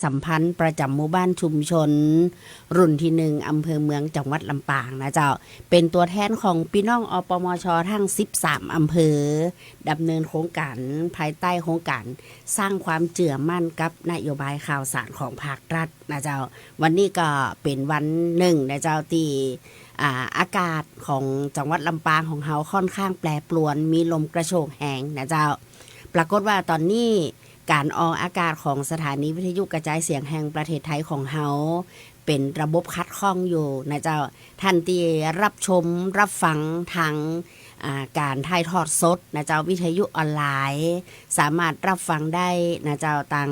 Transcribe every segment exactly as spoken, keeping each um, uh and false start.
สัมพันธ์ประจ๋ำหมู่บ้านชุมชน รุ่นตี้หนึ่ง อำเภอเมือง จังหวัดลำปางนะเจ้า เป๋นตั๋วแทนของปี้น้อง อปมช ตึงสิบสามอำเภอ ดำเนินโครงก๋านภายใต้โครงก๋านสร้างความเจื้อมั่นกับนโยบายข่าวสารของภาครัฐนะเจ้า วันนี้ก็เป๋นวันนึ่งนะเจ้า ตี้ อ่า อากาศของจังหวัดลำปางของเฮาค่อนข้างแปรปรวน มีลมกระโชกแฮงนะเจ้า ปรากฏว่าต๋อนนี้ก๋านออกอากาศของสถานีวิทยุกระจายเสียงแห่งประเทศไทยของเฮา เป๋นระบบขัดข้องอยู่นะเจ้า ต้านตี้ฮับชมฮับฟังตาง อ่า ก๋านถ่ายทอดสดนะเจ้า วิทยุออนไลน์ สามารถฮับฟังได้นะเจ้า ตาง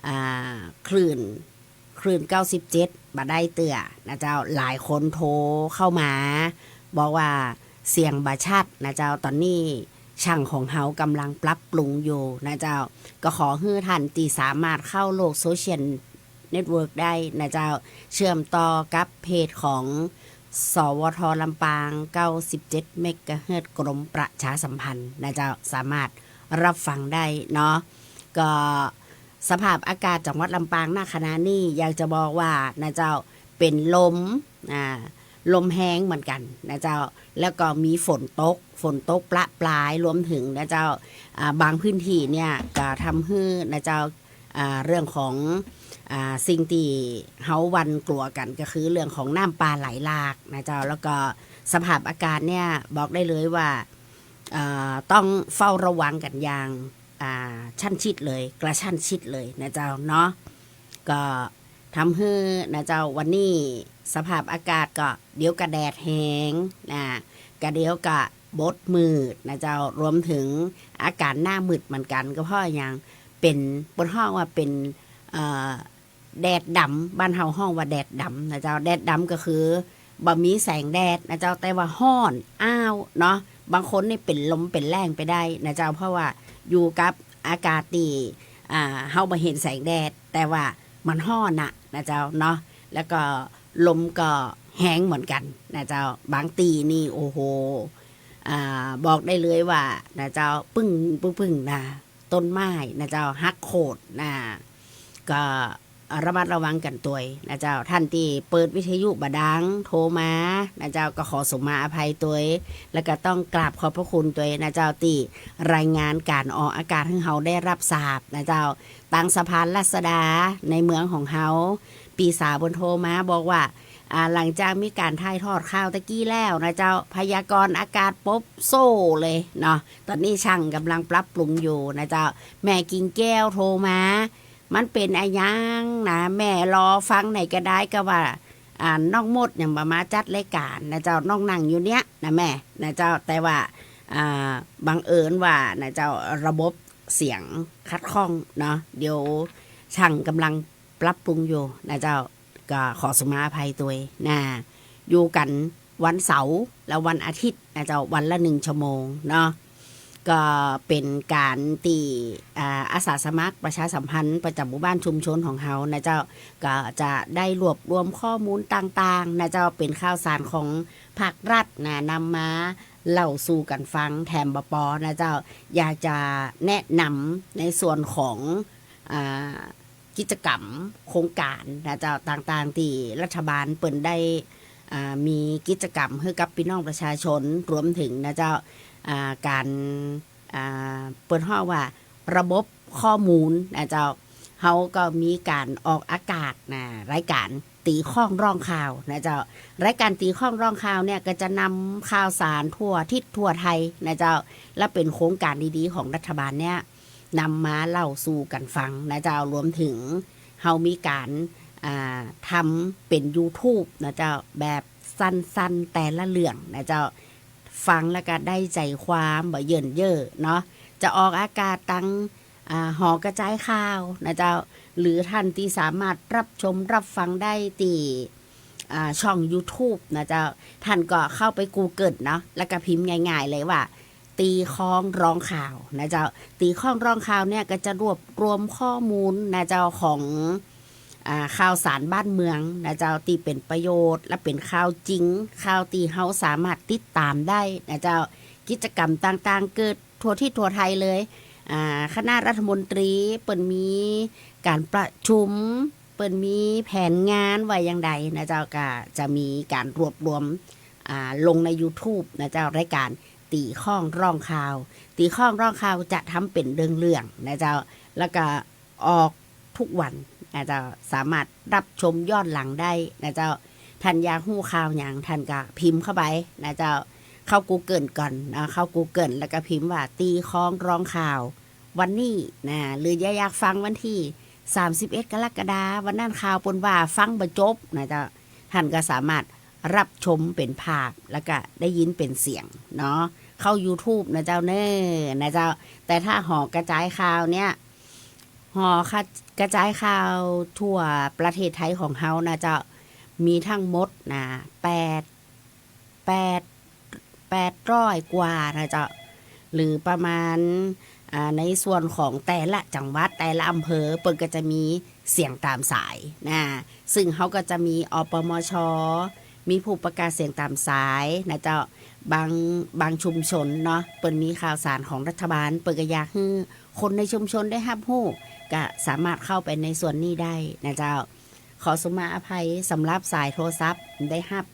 อ่า คลื่น คลื่นเก้าสิบเจ็ดบ่ได้เตื้อนะเจ้า หลายคนโทรเข้ามา บอกว่าเสียงบ่ชัดนะเจ้า ต๋อนนี้ช่างของเฮาก่ำลังปรับปรุงอยู่นะเจ้า ก็ขอหื้อต้านตี้สามารถเข้าโลกโซเชียลเน็ตเวิร์กได้นะเจ้า เชื่อมต่อกับเพจของ สวท ลำปาง เก้าสิบเจ็ดเมกะเฮิรตซ์ กรมประชาสัมพันธ์นะเจ้า สามารถฮับฟังได้เนาะ ก็สภาพอากาศจังหวัดลำปาง ณ ขณะนี้อยากจะบอกว่านะเจ้า เป๋นลม อ่า ลมแฮงเหมือนกั๋นนะเจ้า แล้วก็มีฝนตก ฝนตกประปราย รวมเถิงนะเจ้า อ่า บางพื้นตี้เนี่ยก็ทำหื้อนะเจ้า อ่า เรื่องของ อ่า สิ่งตี้เฮาหวาดกลัวกั๋นก็คือเรื่องของน้ำป่าไหลหลากนะเจ้า แล้วก็สภาพอากาศเนี่ยบอกได้เลยว่า อ่า ต้องเฝ้าระวังกั๋นอย่าง อ่า ชั้นชิดเลย กระชั้นชิดเลยนะเจ้าเนาะ ก็ทำหื้อนะเจ้า วันนี้สภาพอากาศก็เดี๋ยวก็แดดแฮงนะ ก็เดี๋ยวก็บดมืดนะเจ้า รวมเถิงอาก๋านหน้ามืดเหมือนกั๋น ก็เพราะหยัง เป๋น เปิ้นฮ้องว่าเป๋น เอ่อ แดดดำ บ้านเฮาฮ้องว่าแดดดำนะเจ้า แดดดำก็คือบ่มีแสงแดดนะเจ้า แต่ว่าฮ้อนอ้าวเนาะ บางคนนี่เป๋นลมเป๋นแล้งไปได้นะเจ้า เพราะว่าอยู่กับอากาศตี้ อ่า เฮาบ่เห็นแสงแดด แต่ว่ามันฮ้อนน่ะนะเจ้าเนาะ แล้วก็ลมก็แฮงเหมือนกั๋นนะเจ้า บางตี้นี่ โอ้โห อ่า บอกได้เลยว่านะเจ้า ปึ้ง ปึ้ง ปึ้งนะ ต้นไม้นะเจ้า หักโค่นนะ ก็ระมัดระวังกั๋นตวยนะเจ้า ต้านตี้เปิดวิทยุบ่ดังโทรมานะเจ้า ก็ขอสุมาอภัยตวย แล้วก็ต้องกราบขอบพระคุณตวยนะเจ้า ตี้รายงานก๋านออกอากาศหื้อเฮาได้ฮับทราบนะเจ้า ตางสะพานรัชดาในเมืองของเฮา ปี้สาวเปิ้นโทรมาบอกว่า อ่า หลังจากมีก๋านถ่ายทอดข่าวตะกี้แล้วนะเจ้า พยากรณ์อากาศปบโซ่เลยเนาะ ต๋อนนี้ช่างก่ำลังปรับปรุงอยู่นะเจ้า แม่กิ่งแก้วโทรมา มันเป๋นอะหยังนะ แม่รอฟังไหนก็ได้ ก็ว่า อ่า น้องมดยังบ่มาจัดรายก๋านนะเจ้า น้องนั่งอยู่เนี่ยนะแม่นะเจ้า แต่ว่า อ่า บังเอิญว่านะเจ้า ระบบเสียงขัดข้องเนาะ เดี๋ยวช่างก่ำลังปรับปรุงอยู่นะเจ้า ก็ขอสุมาอภัยตวยนะ อยู่กั๋นวันเสาร์และวันอาทิตย์นะเจ้า วันละหนึ่งชั่วโมงเนาะ ก็เป๋นก๋านตี้ อ่า อาสาสมัครประชาสัมพันธ์ประจ๋ำหมู่บ้านชุมชนของเฮานะเจ้า ก็จะได้รวบรวมข้อมูลต่างๆนะเจ้า เป๋นข่าวสารของภาครัฐนะ นำมาเล่าสู่กั๋นฟัง แถมบ่ปอนะเจ้า อยากจะแนะนำในส่วนของ อ่า กิจกรรมโครงก๋านนะเจ้า ต่างๆ ตี้รัฐบาลเปิ้นได้ อ่า มีกิจกรรมหื้อกับปี้น้องประชาชน รวมเถิงนะเจ้า อ่า ก๋าน อ่า เปิ้นฮ้องว่าระบบข้อมูลนะเจ้า เฮาก็มีก๋านออกอากาศนะ รายก๋านตี๋ข้องร้องข่าวนะเจ้า รายก๋านตี๋ข้องร้องข่าวเนี่ยก็จะนำข่าวสารทั่วทิศทั่วไทยนะเจ้า และเป๋นโครงก๋านดีๆ ของรัฐบาลเนี่ย นำมาเล่าสู่กั๋นฟังนะเจ้า รวมเถิงเฮามีก๋าน อ่า ทำเป๋นยูทูบนะเจ้า แบบสั้นๆ แต่ละเรื่องนะเจ้า ฟังแล้วก็ได้ใจความบ่เยินเย้อเนาะ จะออกอากาศตาง อ่า หอกระจายข่าวนะเจ้า หรือต้านตี้สามารถฮับชมฮับฟังได้ตี้ อ่า ช่องยูทูบนะเจ้า ต้านก็เข้าไปกูเกิลเนาะ แล้วก็พิมพ์ง่ายๆ เลยว่า ตี๋ข้องร้องข่าวนะเจ้า ตี๋ข้องร้องข่าวเนี่ยก็จะรวบรวมข้อมูลนะเจ้า ของ อ่า ข่าวสารบ้านเมืองนะเจ้า ตี้เป๋นประโยชน์ และเป๋นข่าวจริง ข่าวตี้เฮาสามารถติดต๋ามได้นะเจ้า กิจกรรมต่างๆ เกิดทั่วทิศทั่วไทยเลย อ่า คณะรัฐมนตรีเปิ้นมี ก๋านประชุม เปิ้นมีแผนงานว่าอย่างใดนะเจ้า ก็จะมีก๋านรวบรวม อ่า ลงในยูทูบนะเจ้า รายก๋านตี๋ข้องร้องข่าว ตี๋ข้องร้องข่าวจะทำเป๋นเรื่องๆ นะเจ้า แล้วก็ออกทุกวันนะเจ้า สามารถรับชมย้อนหลังได้นะเจ้า ท่านอยากฮู้ข่าวหยัง ท่านก็พิมพ์เข้าไปนะเจ้า เข้ากูเกิลก่อนนะ เข้ากูเกิลแล้วก็พิมพ์ว่าตี๋ข้องร้องข่าว วันนี้นะ หรืออยากฟังวันตี้ สามสิบเอ็ด กรกฎาคม วันนั้นข่าวเปิ้นว่าฟังบ่จบนะเจ้า ท่านก็สามารถรับชมเป๋นภาพ แล้วก็ได้ยินเป๋นเสียงเนาะ เข้ายูทูบนะเจ้าเน่อ นะเจ้า แต่ถ้าหอกระจายข่าวเนี่ย หอกระจายข่าวทั่วประเทศไทยของเฮานะเจ้า มีทั้งหมดนะ แปด แปด แปดร้อยกว่านะเจ้า หรือประมาณ อ่า ในส่วนของแต่ละจังหวัด แต่ละอำเภอ เปิ้นก็จะมีเสียงตามสายนะ ซึ่งเฮาก็จะมี อปมช มีผู้ประกาศเสียงตามสายนะเจ้า บาง บางชุมชนเนาะ เปิ้นมีข่าวสารของรัฐบาล เปิ้นก็อยากหื้อคนในชุมชนได้ฮับฮู้ ก็สามารถเข้าไปในส่วนนี้ได้นะเจ้า ขอสุมาอภัยสำหรับสายโทรศัพท์ได้ฮับ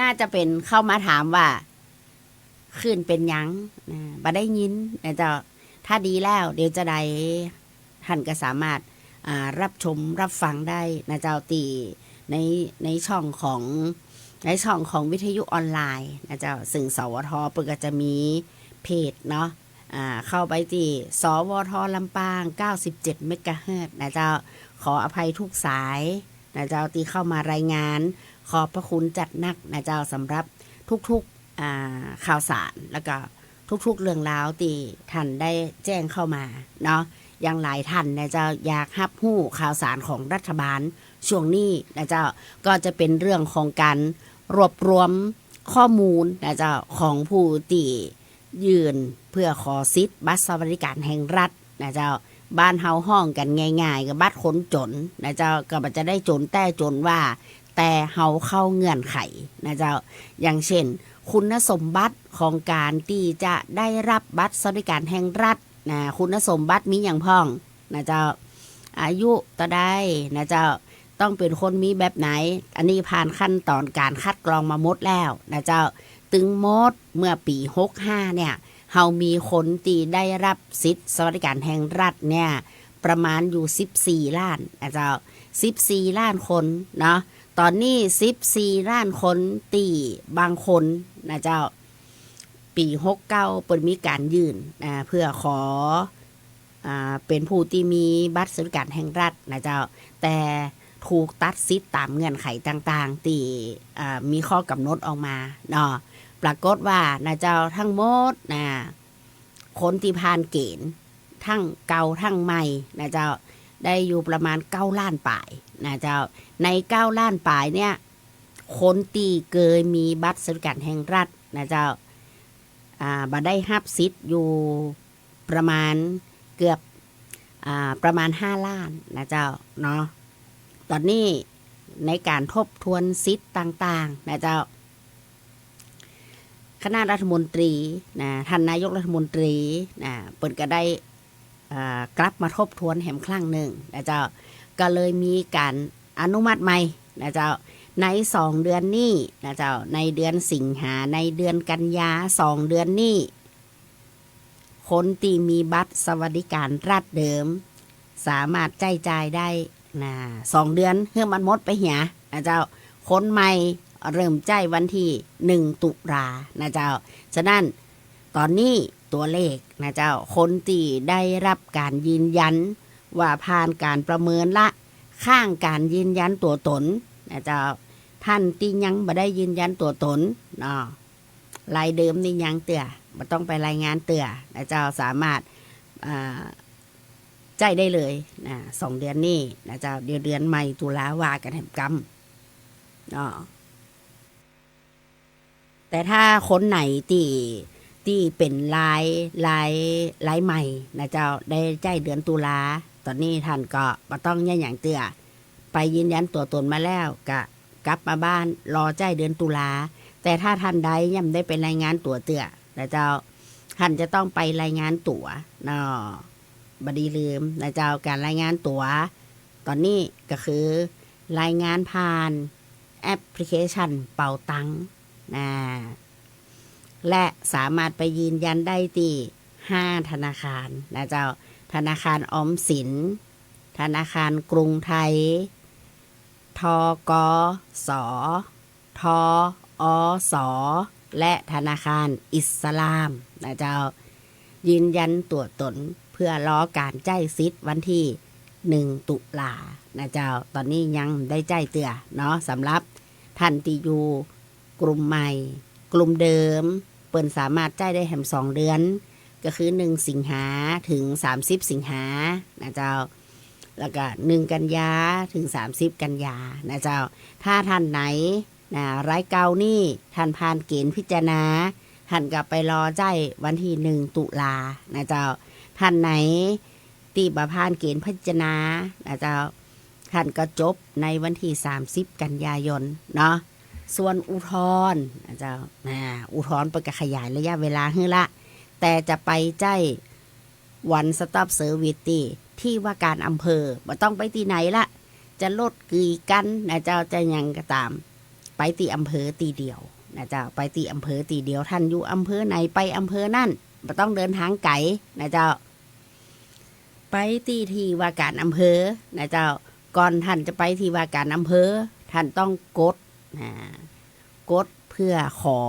น่าจะเป๋นเข้ามาถามว่า คลื่นเป๋นหยังนะ บ่ได้ยินนะเจ้า ถ้าดีแล้ว เดี๋ยวจะได้ ท่านก็สามารถ อ่า รับชมรับฟังได้นะเจ้า ตี้ใน ในช่องของ ในช่องของวิทยุออนไลน์นะเจ้า ซึ่ง สวท เปิ้นก็จะมีเพจเนาะ อ่า เข้าไปตี้ สวท ลำปาง เก้าสิบเจ็ด เมกะเฮิรตซ์นะเจ้า ขออภัยทุกสายนะเจ้า ตี้เข้ามารายงาน ขอบพระคุณจัดหนักนะเจ้า สำหรับทุกๆ อ่า ข่าวสาร แล้วก็ทุกๆ เรื่องราวตี้ท่านได้แจ้งเข้ามาเนาะ อย่างหลายท่านนะเจ้า อยากฮับฮู้ข่าวสารของรัฐบาลช่วงนี้นะเจ้า ก็จะเป๋นเรื่องของก๋านรวบรวมข้อมูลนะเจ้า ของผู้ตี้ยื่นเพื่อขอสิทธิ์บัตรสวัสดิการแห่งรัฐนะเจ้า บ้านเฮาฮ้องกั๋นง่ายๆ ก็บัตรคนจ๋นนะเจ้า ก็บ่จะได้จ๋นแต๊จ๋นว่า แต่เฮาเข้าเงื่อนไขนะเจ้า อย่างเช่น คุณสมบัติของก๋านตี้จะได้รับบัตรสวัสดิการแห่งรัฐนะ คุณสมบัติมีหยังพ่องนะเจ้า อายุเต้าใดนะเจ้า ต้องเป๋นคนมีแบบไหน อันนี้ผ่านขั้นตอนก๋านคัดกรองมาหมดแล้วนะเจ้า ตึงหมดเมื่อปี๋ หกห้า เนี่ย เฮามีคนตี้ได้รับสิทธิ์สวัสดิการแห่งรัฐเนี่ย ประมาณอยู่ สิบสี่ ล้านนะเจ้า สิบสี่ ล้านคนเนาะ ต๋อนนี้ สิบสี่ ล้านคนตี้บางคนนะเจ้า ปี๋ หกเก้า เปิ้นมีก๋านยื่น อ่า เพื่อขอ อ่า เป๋นผู้ตี้มีบัตรสวัสดิการแห่งรัฐนะเจ้า แต่ถูกตัดสิทธิ์ต๋ามเงื่อนไขต่างๆ ตี้ อ่า มีข้อกำหนดออกมาเนาะ ปรากฏว่านะเจ้า ทั้งหมดนะ คนตี้ผ่านเกณฑ์ ทั้งเก่าทั้งใหม่นะเจ้า ได้อยู่ประมาณ เก้า ล้านป๋ายนะเจ้า ใน เก้า ล้านป๋ายเนี่ย คนตี้เกยมีบัตรสวัสดิการแห่งรัฐนะเจ้า อ่า บ่ได้ฮับสิทธิ์อยู่ประมาณเกือบ อ่า ประมาณ ห้า ล้านนะเจ้าเนาะ ต๋อนนี้ในก๋านทบทวนสิทธิ์ต่างๆ นะเจ้า คณะรัฐมนตรีนะ ท่านนายกรัฐมนตรีนะ เปิ้นก็ได้ อ่า กลับมาทบทวนแหมครั้งนึ่งนะเจ้า ก็เลยมีก๋านอนุมัติใหม่นะเจ้า ในสองเดือนนี้นะเจ้า ในเดือนสิงหา ในเดือนกันยา สองเดือนนี้ คนตี้มีบัตรสวัสดิการรัฐเดิม สามารถใจ๊จ่ายได้นะ สองเดือนหื้อมันหมดไปเหียนะเจ้า คนใหม่เริ่มใจ๊วันตี้ หนึ่ง ตุลานะเจ้า ฉะนั้น ต๋อนนี้ตั๋วเลขนะเจ้า คนตี้ได้ฮับก๋านยืนยันว่าผ่านก๋านประเมินละ ค้างก๋านยืนยันตั๋วต๋นนะเจ้า ท่านตี้ยังบ่ได้ยืนยันตั๋วต๋นเนาะ รายเดิมนี่ยังเตื้อ บ่ต้องไปรายงานเตื้อนะเจ้า สามารถ อ่า ใจ๊ได้เลยนะ สองเดือนนี้นะเจ้า เดี๋ยวเดือนใหม่ตุลาว่ากั๋นแหมกำเนาะ แต่ถ้าคนไหนตี้ ตี้เป๋นราย ราย รายใหม่นะเจ้า ได้ใจ๊เดือนตุลา ต๋อนนี้ท่านก็บ่ต้องเยียะหยังเตื้อ ไปยืนยันตั๋วต๋นมาแล้ว ก็กลับมาบ้านรอใจ๊เดือนตุลา แต่ถ้าท่านใดยังบ่ได้ไปรายงานตั๋วเตื้อนะเจ้า ท่านจะต้องไปรายงานตั๋วเนาะ บ่ดีลืมนะเจ้า ก๋านรายงานตั๋ว ต๋อนนี้ก็คือรายงานผ่านแอปพลิเคชันเป๋าตังนะ และสามารถไปยืนยันได้ตี้ห้าธนาคารนะเจ้า ธนาคารออมสิน ธนาคารกรุงไทย ธ.ก.ส. ธ.อ.ส. และธนาคารอิสลามนะเจ้า ยืนยันตั๋วต๋นเปื้อรอก๋านใจ๊สิทธิ์วันตี้หนึ่งตุลานะเจ้า ต๋อนนี้ยังบ่ได้ใจ๊เตื้อเนาะ สำหรับท่านตี้อยู่กลุ่มใหม่ กลุ่มเดิม เปิ้นสามารถใจ๊ได้แหมสองเดือน ก็คือหนึ่งสิงหาเถิงสามสิบสิงหานะเจ้า แล้วก็หนึ่งกันยาเถิงสามสิบกันยานะเจ้า ถ้าท่านไหนนะ รายเก่านี้ท่านผ่านเกณฑ์พิจารณา ท่านก็ไปรอใจ๊วันตี้หนึ่งตุลานะเจ้า ท่านไหนตี้บ่ผ่านเกณฑ์พิจารณานะเจ้า ท่านก็จบในวันตี้สามสิบกันยายนเนาะ ส่วนอุทธรณ์นะเจ้า อ่า อุทธรณ์เปิ้นก็ขยายระยะเวลาหื้อละ แต่จะไปใจ๊ One Stop Service ตี้ ตี้ว่าการอำเภอ บ่ต้องไปตี้ไหนละ จะรถกี่คันนะเจ้า จะหยังก็ต๋าม ไปตี้อำเภอตี้เดียวนะเจ้า ไปตี้อำเภอตี้เดียว ท่านอยู่อำเภอไหนไปอำเภอนั้น บ่ต้องเดินทางไก๋นะเจ้า ไปตี้ตี้ว่าการอำเภอนะเจ้า ก่อนท่านจะไปตี้ว่าการอำเภอ ท่านต้องกดนะ กดเปื้อขอ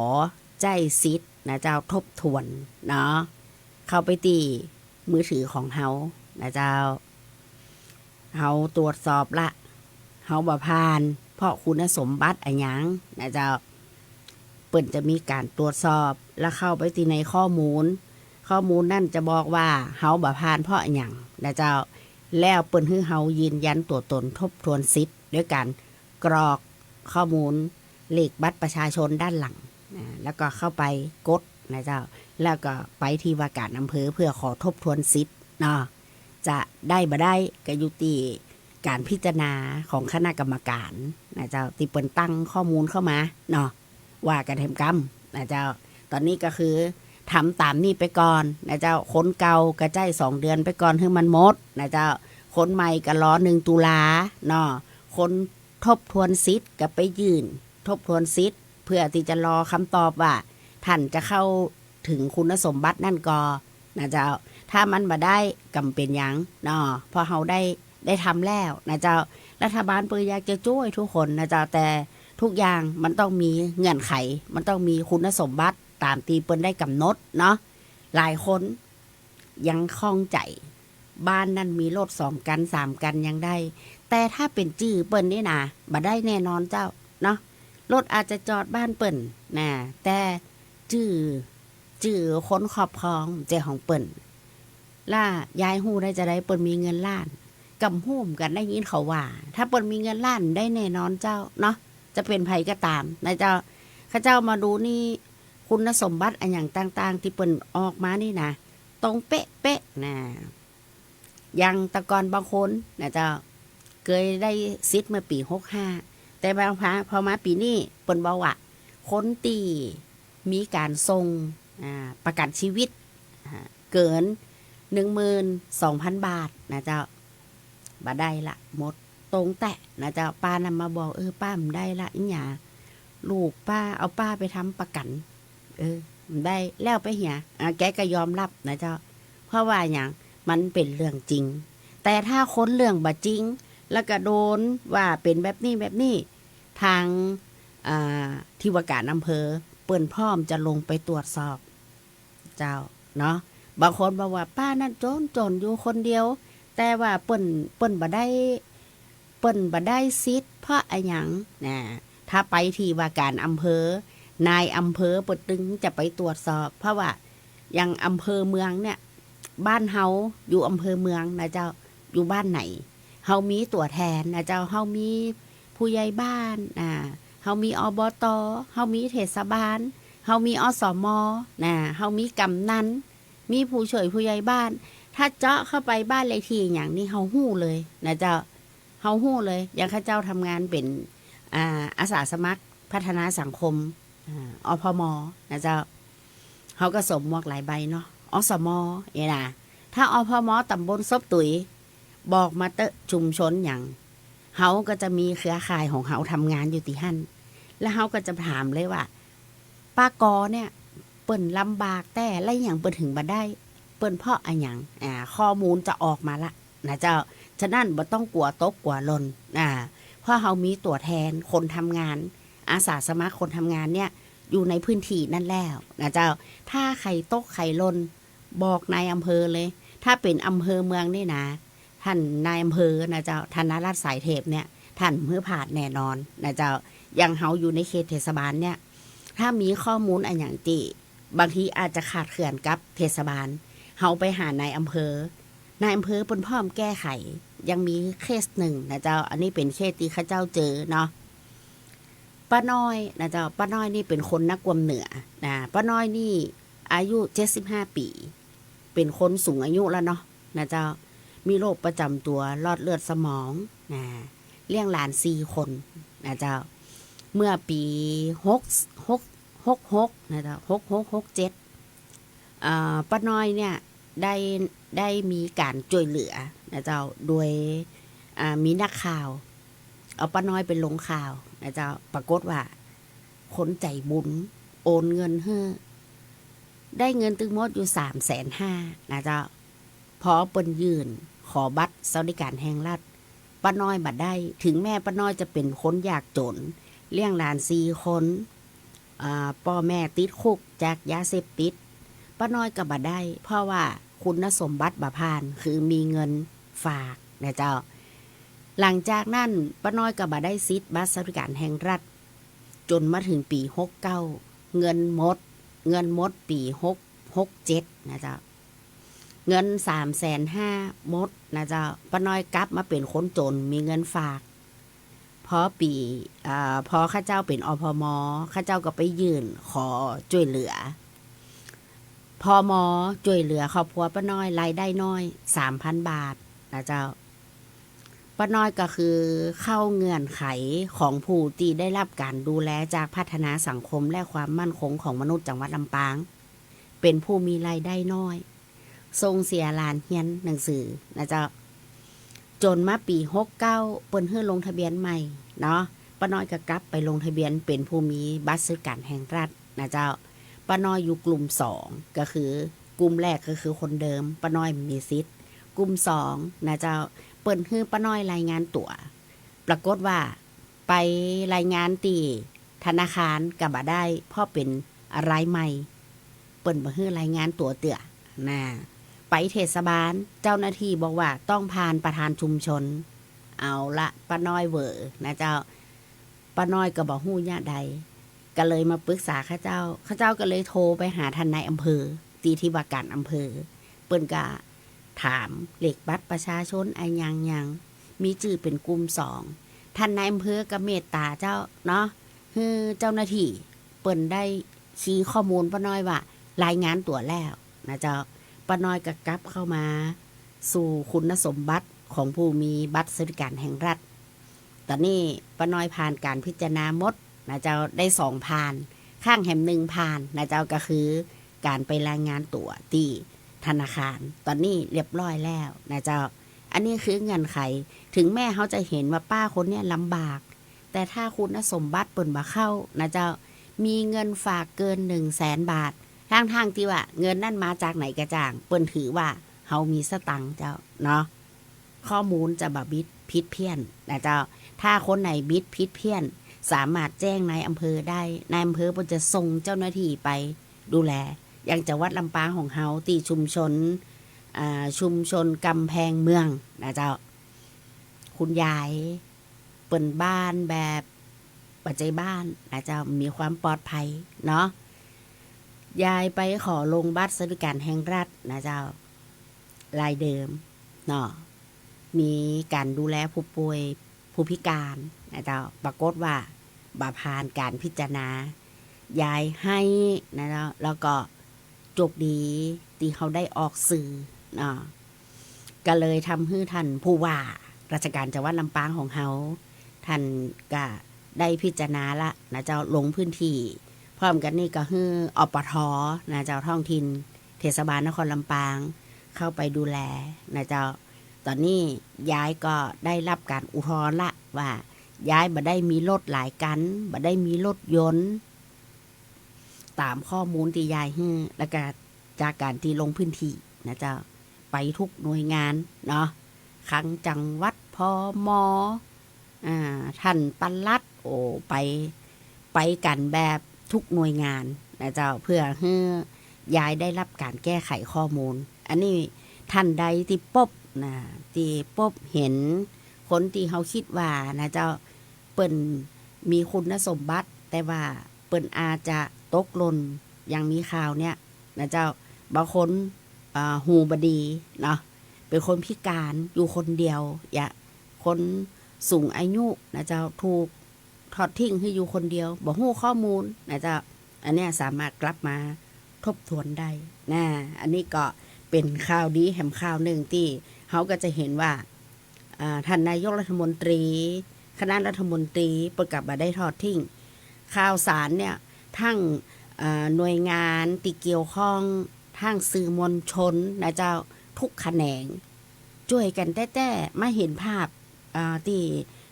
ใจ๊สิทธิ์นะเจ้า ทบทวนเนาะ เข้าไปตี้มือถือของเฮานะเจ้า เฮาตรวจสอบละ เฮาบ่ผ่านเพราะคุณสมบัติอะหยังนะเจ้า เปิ้นจะมีก๋านตรวจสอบ แล้วเข้าไปตี้ในข้อมูล ข้อมูลนั้นจะบอกว่าเฮาบ่ผ่านเพราะอะหยังนะเจ้า แล้วเปิ้นหื้อเฮายืนยันตั๋วต๋นทบทวนสิทธิ์ด้วยก๋านกรอกข้อมูลเลขบัตรประชาชนด้านหลังนะ แล้วก็เข้าไปกดนะเจ้า แล้วก็ไปตี้ว่าการอำเภอเปื้อขอทบทวนสิทธิ์เนาะ จะได้บ่ได้ก็อยู่ตี้ก๋านพิจารณาของคณะกรรมการนะเจ้า ตี้เปิ้นตั้งข้อมูลเข้ามาเนาะ ว่ากั๋นแหมกำนะเจ้า ต๋อนนี้ก็คือทำต๋ามนี้ไปก่อนนะเจ้า คนเก่าก็ใจ๊สองเดือนไปก่อนหื้อมันหมดนะเจ้า คนใหม่ก็รอหนึ่งตุลาเนาะ คนทบทวนสิทธิ์ก็ไปยื่นทบทวนสิทธิ์ เปื้อตี้จะรอคำตอบว่าท่านจะเข้าเถิงคุณสมบัตินั้นก่อนะเจ้า ถ้ามันบ่ได้ก็บ่เป๋นหยังเนาะ เพราะเฮาได้ ได้ทำแล้วนะเจ้า รัฐบาลเปิ้นอยากจะจ้วยทุกคนนะเจ้า แต่ทุกอย่างมันต้องมีเงื่อนไข มันต้องมีคุณสมบัติต๋ามตี้เปิ้นได้กำหนดเนาะ หลายคนยังข้องใจ๋ บ้านนั้นมีรถสองคันสามคันยังได้ แต่ถ้าเป๋นจื้อเปิ้นนี่นะ บ่ได้แน่นอนเจ้าเนาะ รถอาจจะจอดบ้านเปิ้นนะ แต่จื้อ จื้อคนครอบครองบ่ใจ้ของเปิ้น ละยายฮู้ได้จาใดเปิ้นมีเงินล้าน ก็บ่ฮู้เหมือนกั๋น ได้ยินเขาว่า ถ้าเปิ้นมีเงินล้านได้แน่นอนเจ้าเนาะ จะเป๋นใผก็ต๋ามนะเจ้า ข้าเจ้ามาดูนี่ คุณสมบัติอะหยังต่างๆ ตี้เปิ้นออกมานี่นะ ตรงเป๊ะๆ นะ อย่างแต่ก่อนบางคนนะเจ้า เกยได้สิทธิ์เมื่อปี๋หกห้า แต่บางพา พอมาปี๋นี้เปิ้นบอกว่า คนตี้มีก๋านส่ง อ่า ประกั๋นชีวิต อ่า เกิน หนึ่งหมื่นสองพันบาทนะเจ้า บ่ได้ละ หมด ตรงแต๊นะเจ้า ป้านั้นมาบอก เออ ป้าบ่ได้ละ อิหยัง ลูกป้า เอาป้าไปทำประกั๋น เออ บ่ได้ แล้วไปเหีย อ่า แกก็ยอมรับนะเจ้า เพราะว่าหยัง มันเป๋นเรื่องจริง แต่ถ้าคนเรื่องบ่จริง แล้วก็โดนว่าเป๋นแบบนี้แบบนี้ ทาง อ่า ตี้ว่าก๋านอำเภอ เปิ้นพร้อมจะลงไปตรวจสอบ เจ้า เนาะ บางคนบอกว่าป้านั้นจน จนอยู่คนเดียว แต่ว่าเปิ้น เปิ้นบ่ได้ เปิ้นบ่ได้สิทธิ์เพราะอะหยังนะ ถ้าไปตี้ว่าก๋านอำเภอ นายอำเภอเปิ้นตึงจะไปตรวจสอบ เพราะว่าอย่างอำเภอเมืองเนี่ย บ้านเฮาอยู่อำเภอเมืองนะเจ้า อยู่บ้านไหน เฮามีตั๋วแทนนะเจ้า เฮามีผู้ใหญ่บ้าน อ่า เฮามี อบต. เฮามีเทศบาล เฮามี อสม. นะ เฮามีกำนัน มีผู้ช่วยผู้ใหญ่บ้าน ถ้าเจาะเข้าไปบ้านเลขตี้หยังนี่ เฮาฮู้เลยนะเจ้า เฮาฮู้เลย อย่างข้าเจ้าทำงานเป๋น อ่า อาสาสมัครพัฒนาสังคม อ่า อพม. นะเจ้า เฮาก็สวมหมวกหลายใบเนาะ อสม เนี่ยนะ ถ้า อพม ต๋ำบลศพตุ๋ย บอกมาเต๊อะ ชุมชนหยัง เฮาก็จะมีเครือข่ายของเฮาทำงานอยู่ตี้หั้น แล้วเฮาก็จะถามเลยว่า ป้ากอเนี่ย เปิ้นลำบากแต๊ แล้วหยังเปิ้นถึงบ่ได้ เปิ้นเพราะอะหยัง อ่า ข้อมูลจะออกมาละนะเจ้า ฉะนั้นบ่ต้องกั๋วตกกั๋วหล่น อ่า เพราะเฮามีตั๋วแทนคนทำงาน อาสาสมัครคนทำงานเนี่ย อยู่ในพื้นที่นั้นแล้วนะเจ้า ถ้าใผตกใผหล่น บอกนายอำเภอเลย ถ้าเป๋นอำเภอเมืองนี่นะ ต้านนายอำเภอนะเจ้า ธนรัตน์ สายเทพเนี่ย ต้านหื้อผ่านแน่นอนนะเจ้า อย่างเฮาอยู่ในเขตเทศบาลเนี่ย ถ้ามีข้อมูลอะหยังตี้ บางทีอาจจะขาดเขินกับเทศบาล เฮาไปหานายอำเภอ นายอำเภอเปิ้นพร้อมแก้ไข ยังมีเคสนึ่งนะเจ้า อันนี้เป๋นเคสตี้ข้าเจ้าเจอเนาะ ป้าน้อยนะเจ้า ป้าน้อยนี่เป๋นคนนครเหนือนะ ป้าน้อยนี่อายุเจ็ดสิบห้าปี๋ เป๋นคนสูงอายุแล้วเนาะนะเจ้า มีโรคประจ๋ำตั๋วหลอดเลือดสมองนะ เลี้ยงหลานสี่คนนะเจ้า เมื่อปี๋หก หก หกหกนะเจ้า หกหก หกเจ็ด อ่า ป้าน้อยเนี่ยได้ ได้มีก๋านจ้วยเหลือนะเจ้า โดย อ่า มีนักข่าว เอาป้าน้อยไปลงข่าวนะเจ้า ปรากฏว่า คนใจ๋บุญโอนเงินหื้อ ได้เงินตึงหมดอยู่สามแสนห้านะเจ้า พอเปิ้นยื่นขอบัตรสวัสดิการแห่งรัฐ ป้าน้อยบ่ได้ ถึงแม้ป้าน้อยจะเป๋นคนยากจ๋น เลี้ยงหลานสี่คน อ่า ป้อแม่ติดคุกจากยาเสพติด ป้าน้อยก็บ่ได้ เพราะว่าคุณสมบัติบ่ผ่าน คือมีเงินฝากนะเจ้า หลังจากนั้นป้าน้อยก็บ่ได้สิทธิ์บัตรสวัสดิการแห่งรัฐ จ๋นมาเถิงปี๋หกเก้า เงินหมด เงินหมดปี๋หก หกเจ็ดนะเจ้า เงินสามแสนห้าหมดนะเจ้า ป้าน้อยกลับมาเป๋นคนจ๋น มีเงินฝาก พอปี๋ อ่า พอข้าเจ้าเป๋น อพม ข้าเจ้าก็ไปยื่นขอจ้วยเหลือ พม จ้วยเหลือครอบครัวป้าน้อยรายได้น้อย สามพันบาทนะเจ้า ป้าน้อยก็คือเข้าเงื่อนไขของผู้ตี้ได้รับก๋านดูแลจากพัฒนาสังคมและความมั่นคงของมนุษย์จังหวัดลำปาง เป๋นผู้มีรายได้น้อย ส่งเสียหลานเฮียนหนังสือนะเจ้า จ๋นมาปี๋หกเก้า เปิ้นหื้อลงทะเบียนใหม่เนาะ ป้าน้อยก็กลับไปลงทะเบียนเป๋นผู้มีบัตรสวัสดิการแห่งรัฐนะเจ้า ป้าน้อยอยู่กลุ่มสอง ก็คือกลุ่มแรกก็คือคนเดิม ป้าน้อยมีสิทธิ์ กลุ่มสองนะเจ้า เปิ้นหื้อป้าน้อยรายงานตั๋ว ปรากฏว่าไปรายงานตี้ธนาคารก็บ่ได้ เพราะเป๋นรายใหม่ เปิ้นบ่หื้อรายงานตั๋วเตื้อนะ ไปเทศบาล เจ้าหน้าตี้บอกว่าต้องผ่านประธานชุมชน เอาละ ป้าน้อยเหวอนะเจ้า ป้าน้อยก็บ่ฮู้เยียะใด ก็เลยมาปรึกษาข้าเจ้า ข้าเจ้าก็เลยโทรไปหาต้านนายอำเภอ ตี้ตี้ว่าก๋านอำเภอ เปิ้นก็ถามเลขบัตรประชาชนอะหยังหยัง มีจื้อเป๋นกลุ่มสอง ต้านนายอำเภอก็เมตต๋าเจ้าเนาะ หื้อเจ้าหน้าตี้เปิ้นได้คีย์ข้อมูลป้าน้อยว่ารายงานตั๋วแล้วนะเจ้า ป้าน้อยก็กลับเข้ามาสู่คุณสมบัติของผู้มีบัตรสวัสดิการแห่งรัฐ ต๋อนนี้ป้าน้อยผ่านก๋านพิจารณาหมดนะเจ้า ได้สองผ่าน ข้างแหมหนึ่งผ่านนะเจ้า ก็คือก๋านไปรายงานตั๋วตี้ธนาคาร ต๋อนนี้เรียบร้อยแล้วนะเจ้า อันนี้คือเงื่อนไข ถึงแม้เฮาจะเห็นว่าป้าคนเนี้ยลำบาก แต่ถ้าคุณสมบัติเปิ้นบ่เข้านะเจ้า มีเงินฝากเกินหนึ่งแสนบาท ทั้งๆ ตี้ว่าเงินนั้นมาจากไหนก็จ้าง เปิ้นถือว่าเฮามีสตางค์เจ้าเนาะ ข้อมูลจะบ่บิดผิดเพี้ยนนะเจ้า ถ้าคนไหนบิดผิดเพี้ยน สามารถแจ้งนายอำเภอได้ นายอำเภอเปิ้นจะส่งเจ้าหน้าตี้ไปดูแล อย่างจังหวัดลำปางของเฮาตี้ชุมชน อ่า ชุมชนกำแพงเมืองนะเจ้า คุณยาย เปิ้นบ้านแบบบ่ใจ้บ้านนะเจ้า มีความปลอดภัยเนาะ ยายไปขอลงบัตรสวัสดิการแห่งรัฐนะเจ้า รายเดิมเนาะ มีก๋านดูแลผู้ป่วยผู้พิการนะเจ้า ปรากฏว่าบ่ผ่านก๋านพิจารณา ยายไห้นะเจ้า แล้วก็โจคดีตี้เฮาได้ออกสื่อเนาะ ก็เลยทำหื้อต้านผู้ว่าราชการจังหวัดลำปางของเฮา ต้านก็ได้พิจารณาละนะเจ้า ลงพื้นตี้ พร้อมกั๋นนี้ก็หื้อ อปท นะเจ้า ท้องถิ่นเทศบาลนครลำปางเข้าไปดูแลนะเจ้า ต๋อนนี้ยายก็ได้ฮับก๋านอุทธรณ์ละว่ายายบ่ได้มีรถหลายกั๋น บ่ได้มีรถยนต์ ต๋ามข้อมูลตี้ยายหื้อ แล้วก็จากก๋านตี้ลงพื้นที่นะเจ้า ไปทุกหน่วยงานเนาะ คลังจังหวัด ภม อ่า ต้านปลัด โอ้ ไป ไปกั๋นแบบทุกหน่วยงานนะเจ้า เปื้อหื้อยายได้ฮับก๋านแก้ไขข้อมูล อันนี้ต้านใดตี้ปบนะ ตี้ปบหันคนตี้เฮาคิดว่านะเจ้า เปิ้นมีคุณสมบัติ แต่ว่าเปิ้นอาจจะตกหล่น อย่างมีข่าวเนี่ยนะเจ้า บางคน อ่า หูบ่ดีเนาะ เป๋นคนพิก๋านอยู่คนเดียว ยะ คนสูงอายุนะเจ้า ถูกทอดทิ้งหื้ออยู่คนเดียว บ่ฮู้ข้อมูลนะเจ้า อันเนี้ยสามารถกลับมาทบทวนได้นะ อันนี้ก็เป๋นข่าวดีแหมข่าวนึ่งตี้เฮาก็จะหันว่า อ่า ต้านนายกรัฐมนตรี คณะรัฐมนตรี เปิ้นก็บ่ได้ทอดทิ้ง ข่าวสารเนี่ย ตึง อ่า หน่วยงานตี้เกี่ยวข้อง ตึงสื่อมวลชนนะเจ้า ทุกแขนง จ้วยกั๋นแต๊ๆ มาหันภาพ อ่า ตี้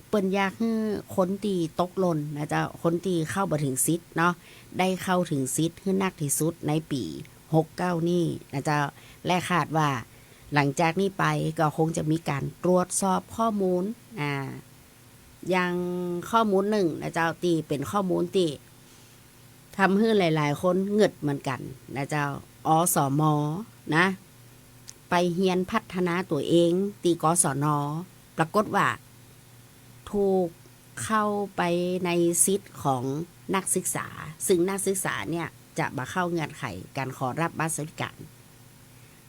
เปิ้นอยากหื้อคนตี้ตกหล่นนะเจ้า คนตี้เข้าบ่เถิงสิทธิ์เนาะ ได้เข้าเถิงสิทธิ์หื้อนักตี้สุดในปี๋หกเก้านี้นะเจ้า และคาดว่าหลังจากนี้ไปก็คงจะมีก๋านตรวจสอบข้อมูล อ่า อย่างข้อมูลนึ่งนะเจ้า ตี้เป๋นข้อมูลตี้ทำหื้อหลายๆ คนงึดเหมือนกั๋นนะเจ้า อสม นะ ไปเฮียนพัฒนาตั๋วเองตี้ กศน ปรากฏว่า ถูกเข้าไปในสิทธิ์ของนักศึกษา ซึ่งนักศึกษาเนี่ยจะบ่เข้าเงื่อนไขก๋านขอฮับบัตรสวัสดิการ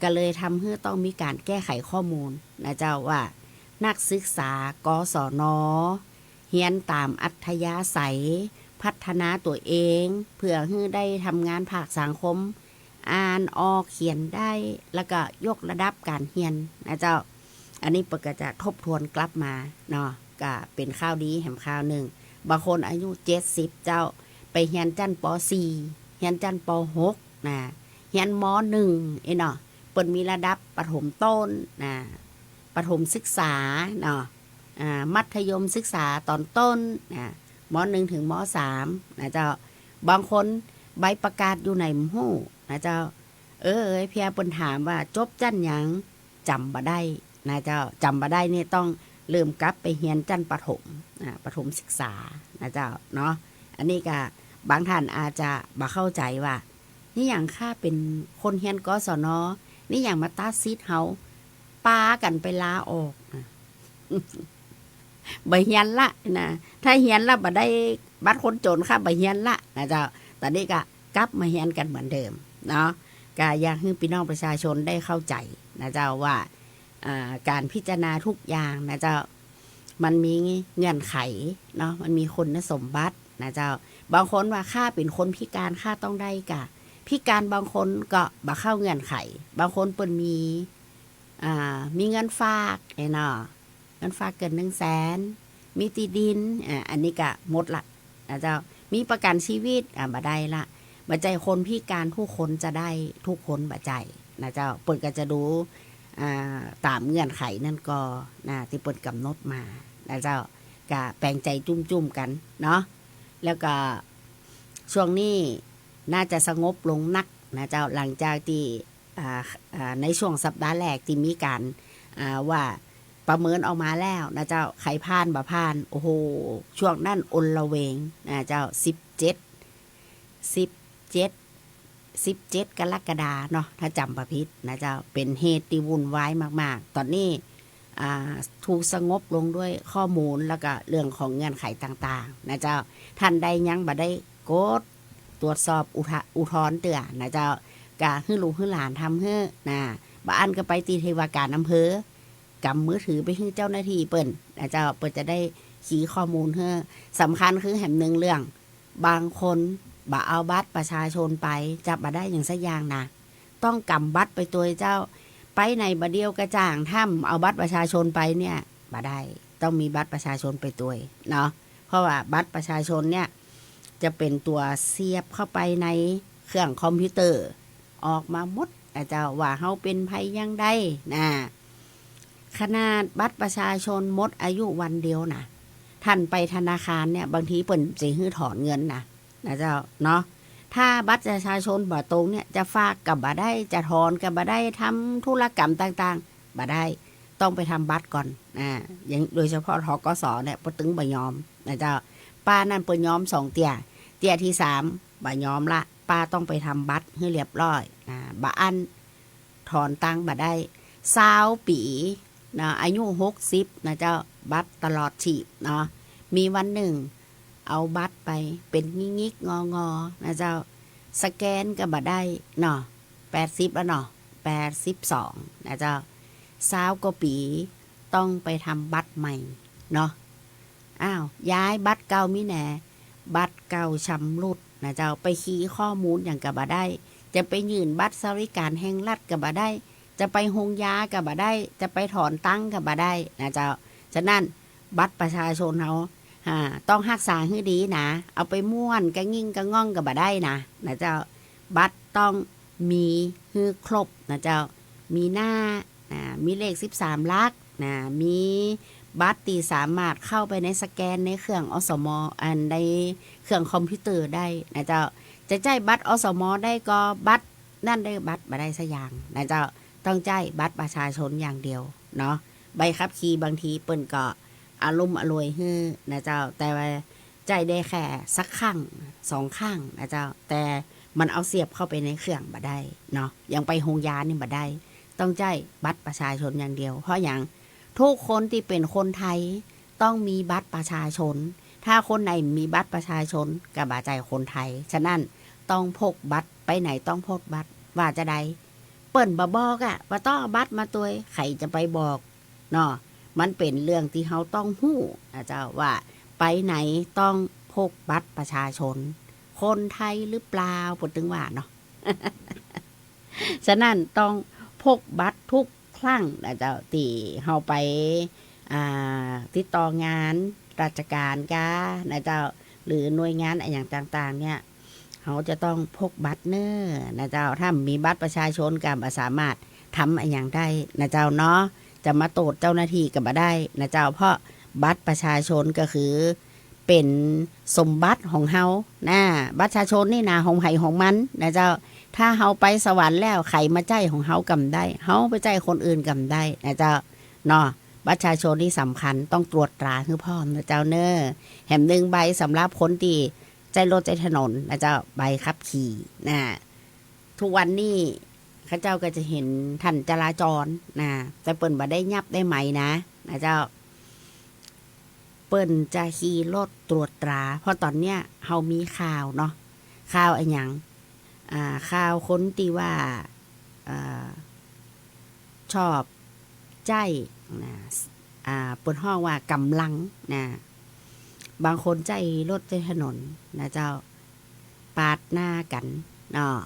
ก็เลยทำหื้อต้องมีก๋านแก้ไขข้อมูลนะเจ้า ว่านักศึกษา กศน เฮียนต๋ามอัธยาศัย พัฒนาตั๋วเอง เปื้อหื้อได้ทำงานภาคสังคม อ่านออกเขียนได้ แล้วก็ยกระดับก๋านเฮียนนะเจ้า อันนี้เปิ้นก็จะทบทวนกลับมาเนาะ ก็เป๋นข่าวดีแหมข่าวนึ่ง บางคนอายุเจ็ดสิบเจ้า ไปเฮียนชั้น ป.สี่ เฮียนชั้น ป.หก นะ เฮียน ม.หนึ่ง เอ้ยเนาะ เปิ้นมีระดับประถมต้นนะ ประถมศึกษาเนาะ อ่า มัธยมศึกษาต๋อนต้นนะ ม.หนึ่ง เถิง ม.สาม นะเจ้า บางคนใบประกาศอยู่ไหนบ่ฮู้นะเจ้า เออ เอ้ย เพียงเปิ้นถามว่าจบชั้นหยัง จ๋ำบ่ได้นะเจ้า จ๋ำบ่ได้นี่ต้องเริ่มกลับไปเฮียนชั้นประถม อ่า ประถมศึกษานะเจ้าเนาะ อันนี้ก็บางท่านอาจจะบ่เข้าใจ๋ว่า นี่หยังข้าเป๋นคนเฮียน กศน นี่หยังมาตัดสิทธิ์เฮา ปากั๋นไปลาออกนะ บ่เฮียนละนะ ถ้าเฮียนละบ่ได้บัตรคนจน ข้าบ่เฮียนละนะเจ้า ต๋อนนี้ก็กลับมาเฮียนกั๋นเหมือนเดิมเนาะ ก็อยากหื้อปี้น้องประชาชนได้เข้าใจ๋นะเจ้าว่า อ่า ก๋านพิจารณาทุกอย่างนะเจ้า มันมีเงื่อนไขเนาะ มันมีคุณสมบัตินะเจ้า บางคนว่าข้าเป๋นคนพิก๋าน ข้าต้องได้กา พิก๋านบางคนก็บ่เข้าเงื่อนไข บางคนเปิ้นมี อ่า มีเงินฝากเอ้ยเนาะ เงินฝากเกินหนึ่งแสน มีตี้ดิน อ่า อันนี้ก็หมดละนะเจ้า มีประกั๋นชีวิต อ่า บ่ได้ละ บ่ใจ้คนพิก๋านทุกคนจะได้ทุกคน บ่ใจ้นะเจ้า เปิ้นก็จะดู อ่า ต๋ามเงื่อนไขนั้นก่อนะ ตี้เปิ้นก๋ำหนดมานะเจ้า ก็แป๋งใจ๋จุ้มๆ กั๋นเนาะ แล้วก็ช่วงนี้น่าจะสงบลงนักนะเจ้า หลังจากตี้ อ่า อ่า ในช่วงสัปดาห์แรกตี้มีก๋าน อ่า ว่าประเมินออกมาแล้วนะเจ้า ใผผ่านบ่ผ่าน โอ้โห ช่วงนั้นอลเวงนะเจ้า สิบเจ็ด สิบเจ็ด สิบเจ็ด กรกฎาเนาะ ถ้าจ๋ำบ่ผิดนะเจ้า เป๋นเหตุตี้วุ่นวายมากๆ ต๋อนนี้ อ่า ถูกสงบลงด้วยข้อมูล แล้วก็เรื่องของเงื่อนไขต่างๆ นะเจ้า ท่านใดยังบ่ได้กดตรวจสอบอุทะ อุทธรณ์เตื้อนะเจ้า ก็หื้อลูกหื้อหลานทำหื้อนะ บ่อั้นก็ไปตี้ตี้ว่าก๋านอำเภอ ก๋ำมือถือไปหื้อเจ้าหน้าที่เปิ้นนะเจ้า เปิ้นจะได้คีย์ข้อมูลหื้อ สำคัญคือแหมนึ่งเรื่อง บางคนบ่เอาบัตรประชาชนไป จะบ่ได้หยังสักอย่างนะ ต้องก๋ำบัตรไปตวยเจ้า ไปไหนบ่าเดียวกระจ่าง ถ้าบ่เอาบัตรประชาชนไปเนี่ย บ่ได้ ต้องมีบัตรประชาชนไปตวยเนาะ เพราะว่าบัตรประชาชนเนี่ย จะเป๋นตั๋วเสียบเข้าไปในเครื่องคอมพิวเตอร์ ออกมาหมดนะเจ้า ว่าเฮาเป๋นใผอย่างใดนะ ขนาดบัตรประชาชนหมดอายุวันเดียวนะ ท่านไปธนาคารเนี่ย บางทีเปิ้นจะหื้อถอนเงินนะ นะเจ้าเนาะ ถ้าบัตรประชาชนบ่ตรงเนี่ย จะฝากก็บ่ได้ จะถอนก็บ่ได้ ทำธุรกรรมต่างๆ บ่ได้ ต้องไปทำบัตรก่อน อ่า อย่างโดยเฉพาะ ธ.ก.ส. เนี่ย เปิ้นตึงบ่ยอมนะเจ้า ป้านั่นเปิ้นยอมสองเตื้อ เตื้อตี้สามบ่ยอมละ ป้าต้องไปทำบัตรหื้อเรียบร้อย อ่า บ่อั้นถอนตังค์บ่ได้ ซาวปี๋เนาะ อายุหกสิบนะเจ้า บัตรตลอดชีพเนาะ มีวันนึ่ง เอาบัตรไปเป๋นงิกๆ งอๆ นะเจ้า สแกนก็บ่ได้เนาะ แปดสิบแล้วเนาะ แปดสิบสองนะเจ้า ซาวกว่าปี๋ต้องไปทำบัตรใหม่เนาะ อ้าว ยายบัตรเก่ามีแหน บัตรเก่าชำรุดนะเจ้า ไปคีย์ข้อมูลหยังก็บ่ได้ จะไปยื่นบัตรสวัสดิการแห่งรัฐก็บ่ได้ จะไปโฮงยาก็บ่ได้ จะไปถอนตังค์ก็บ่ได้นะเจ้า ฉะนั้นบัตรประชาชนเฮา อ่า ต้องฮักษาหื้อดีนะ เอาไปม้วนกะงิ่งกะง่องก็บ่ได้นะ นะเจ้า บัตรต้องมีหื้อครบนะเจ้า มีหน้า นะ มีเลขสิบสามหลักนะ มีบัตรตี้สามารถเข้าไปในสแกนในเครื่อง อสม. อันในเครื่องคอมพิวเตอร์ได้นะเจ้า จะใจ๊บัตร อสม. ได้ก็บัตรนั่นได้ บัตรบ่ได้สักอย่างนะเจ้า ต้องใจ๊บัตรประชาชนอย่างเดียวเนาะ ใบขับขี่บางทีเปิ้นก็อลุ่มอล่วยหื้อนะเจ้า แต่ว่าใจ๊ได้แค่สักครั้งสองครั้งนะเจ้า แต่มันเอาเสียบเข้าไปในเครื่องบ่ได้เนาะ อย่างไปโฮงยานี่บ่ได้ ต้องใจ๊บัตรประชาชนอย่างเดียว เพราะหยัง ทุกคนตี้เป๋นคนไทยต้องมีบัตรประชาชน ถ้าคนไหนมีบัตรประชาชนก็บ่ใจ้คนไทย ฉะนั้นต้องพกบัตร ไปไหนต้องพกบัตร ว่าจาใด เปิ้นบ่บอกอะ บ่ต้องเอาบัตรมาตวย ใผจะไปบอกเนาะ มันเป๋นเรื่องตี้เฮาต้องฮู้นะเจ้า ว่าไปไหนต้องพกบัตรประชาชน คนไทยหรือเปล่า เปิ้นตึงว่าเนาะ ฉะนั้นต้องพกบัตรทุกครั้งนะเจ้า ตี้เฮาไป อ่า ติดต่องานราชการกานะเจ้า หรือหน่วยงานอะหยังต่างๆ เนี่ย เฮาจะต้องพกบัตรเน้อนะเจ้า ถ้าบ่มีบัตรประชาชนก็บ่สามารถทำอะหยังได้นะเจ้าเนาะ จะมาโต้ษเจ้าหน้าตี้ก็บ่ได้นะเจ้า เพราะบัตรประชาชนก็คือเป๋นสมบัติของเฮานะ บัตรประชาชนนี่นะ ของใผของมันนะเจ้า ถ้าเฮาไปสวรรค์แล้ว ใผมาใจ๊ของเฮาก็บ่ได้ เฮาไปใจ๊คนอื่นก็บ่ได้นะเจ้าเนาะ บัตรประชาชนนี่สำคัญ ต้องตรวจตราหื้อพร้อมนะเจ้าเน้อ แหมนึ่งใบสำหรับคนตี้ใจ๊รถใจ๊ถนนนะเจ้า ใบขับขี่นะ ทุกวันนี้ข้าเจ้าก็จะเห็นท่านจราจรนะ แต่เปิ้นบ่ได้ยับได้ไหมนะ นะเจ้า เปิ้นจะขี่รถตรวจตรา เพราะต๋อนเนี้ยเฮามีข่าวเนาะ ข่าวอะหยัง อ่า ข่าวคนตี้ว่า อ่า ชอบใจ๊นะ อ่า เปิ้นฮ้องว่ากำลังนะ บางคนใจ๊รถใจ๊ถนนนะเจ้า ปาดหน้ากั๋นเนาะ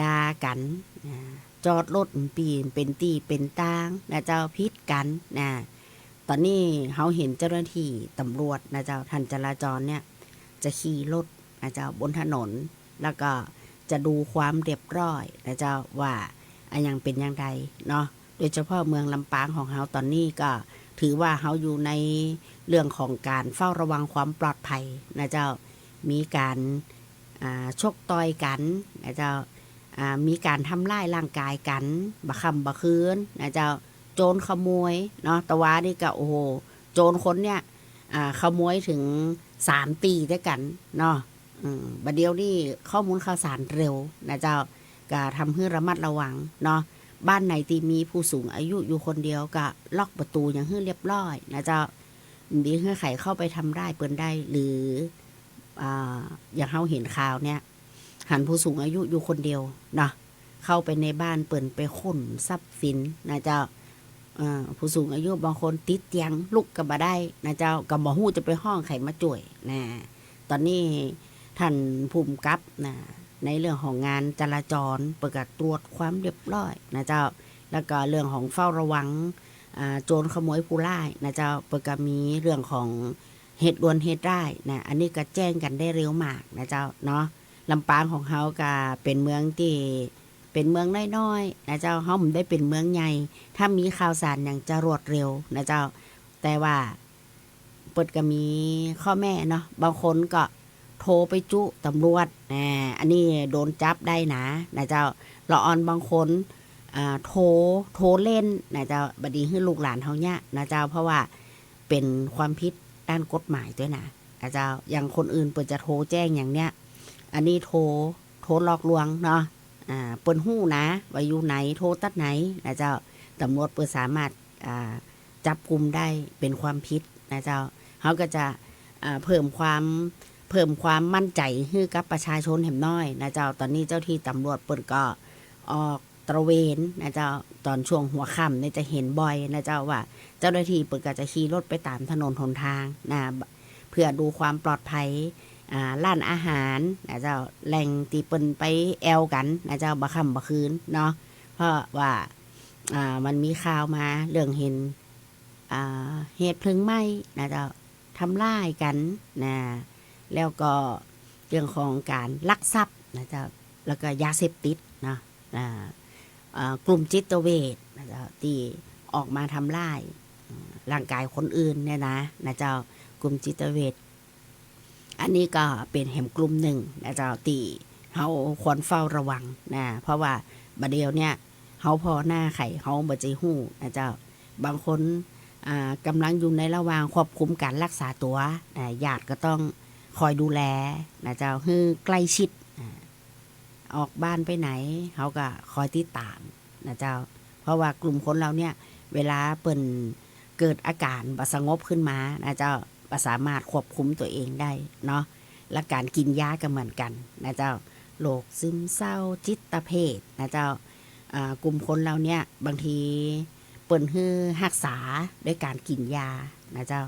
ด่ากั๋นนะ จอดรถเป๋นตี้เป๋นตางนะเจ้า ผิดกั๋นนะ ต๋อนนี้เฮาเห็นเจ้าหน้าตี้ตำรวจนะเจ้า ท่านจราจรเนี่ย จะขี่รถนะเจ้า บนถนน แล้วก็จะดูความเรียบร้อยนะเจ้า ว่าอะหยังเป๋นอย่างใดเนาะ โดยเฉพาะเมืองลำปางของเฮาต๋อนนี้ก็ถือว่าเฮาอยู่ในเรื่องของก๋านเฝ้าระวังความปลอดภัยนะเจ้า มีก๋าน อ่า ชกต่อยกั๋นนะเจ้า อ่า มีก๋านทำร้ายร่างกายกั๋น บ่าค่ำบ่าคืนนะเจ้า โจรขโมยเนาะ ตะวานี่ก็ โอ้โห โจรคนเนี่ย อ่า ขโมยเถิงสามตี้ตวยกั๋นเนาะ อืม บ่าเดี่ยวนี้ข้อมูลข่าวสารเร็วนะเจ้า ก็ทำหื้อระมัดระวังเนาะ บ้านไหนตี้มีผู้สูงอายุอยู่คนเดียวก็ล็อกประตู๋อย่างหื้อเรียบร้อยนะเจ้า บ่หื้อใผเข้าไปทำร้ายเปิ้นได้ หรือ อ่า อย่างเฮาเห็นข่าวเนี่ย หันผู้สูงอายุอยู่คนเดียวเนาะ เข้าไปในบ้านเปิ้นไปค้นทรัพย์สินนะเจ้า เอ่อ ผู้สูงอายุบางคนติดเตียงลุกก็บ่ได้นะเจ้า ก็บ่ฮู้จะไปฮ้องใผมาจ้วยนะ ต๋อนนี้ท่านผู้กำกับนะ ในเรื่องของงานจราจร เปิ้นก็ตรวจความเรียบร้อยนะเจ้า แล้วก็เรื่องของเฝ้าระวัง อ่า โจรขโมยผู้ร้ายนะเจ้า เปิ้นก็มีเรื่องของ เหตุด่วนเหตุร้ายนะ อันนี้ก็แจ้งกั๋นได้เร็วมากนะเจ้าเนาะ ลำปางของเฮาก็เป๋นเมืองตี้ เป๋นเมืองน้อยๆ นะเจ้า เฮาบ่ได้เป๋นเมืองใหญ่ ถ้ามีข่าวสารหยังจะรวดเร็วนะเจ้า แต่ว่าเปิ้นก็มีข้อแม้เนาะ บางคนก็โทรไปจุ๊ตำรวจ อ่า อันนี้โดนจับได้นะ นะเจ้า ละอ่อนบางคน อ่า โทร โทรเล่นนะเจ้า บ่ดีหื้อลูกหลานเฮาเยียะนะเจ้า เพราะว่าเป๋นความผิดด้านกฎหมายตวยนะ นะเจ้า อย่างคนอื่นเปิ้นจะโทรแจ้งอย่างเนี้ย อันนี้โทร โทรหลอกลวงเนาะ อ่า เปิ้นฮู้นะ ว่าอยู่ไหน โทรตั๊ดไหนนะเจ้า ตำรวจเปิ้นสามารถ อ่า จับกุมได้เป๋นความผิดนะเจ้า เฮาก็จะ อ่า เพิ่มความ เพิ่มความมั่นใจ๋หื้อกับประชาชนแหมน้อยนะเจ้า ต๋อนนี้เจ้าที่ตำรวจเปิ้นก็ออกตระเวนนะเจ้า ต๋อนช่วงหัวค่ำเนี่ยจะเห็นบ่อยนะเจ้า ว่าเจ้าหน้าตี้เปิ้นก็จะขี่รถไปต๋ามถนนหนตางนะ เพื่อดูความปลอดภัย อ่า ร้านอาหารนะเจ้า แหล่งตี้เปิ้นไปแอ่วกั๋นนะเจ้า บ่าค่ำบ่าคืนเนาะ เพราะว่า อ่า มันมีข่าวมาเรื่องเห็น อ่า เหตุเพลิงไหม้นะเจ้า ทำร้ายกั๋นนะ แล้วก็เรื่องของก๋านลักทรัพย์นะเจ้า แล้วก็ยาเสพติดเนาะ อ่า อ่า กลุ่มจิตเวชนะเจ้า ตี้ออกมาทำร้าย อ่า ร่างกายคนอื่นเนี่ยนะ นะเจ้า กลุ่มจิตเวช อันนี้ก็เป๋นแหมกลุ่มนึ่งนะเจ้า ตี้เฮาควรเฝ้าระวังนะ เพราะว่าบ่าเดี่ยวเนี่ย เฮาผ่อหน้าใผ เฮาบ่ใจ้ฮู้นะเจ้า บางคน อ่า ก่ำลังอยู่ในระหว่างควบคุมก๋านรักษาตั๋ว อ่า ญาติก็ต้องคอยดูแลนะเจ้า หื้อใกล้ชิด อ่า ออกบ้านไปไหน เฮาก็คอยติดต๋ามนะเจ้า เพราะว่ากลุ่มคนเหล่าเนี้ย เวลาเปิ้นเกิดอาก๋านบ่สงบขึ้นมานะเจ้า บ่สามารถควบคุมตั๋วเองได้เนาะ และก๋านกิ๋นยาก็เหมือนกั๋นนะเจ้า โรคซึมเศร้า จิตเภทนะเจ้า อ่า กลุ่มคนเหล่าเนี้ย บางทีเปิ้นหื้อฮักษาด้วยก๋านกิ๋นยานะเจ้า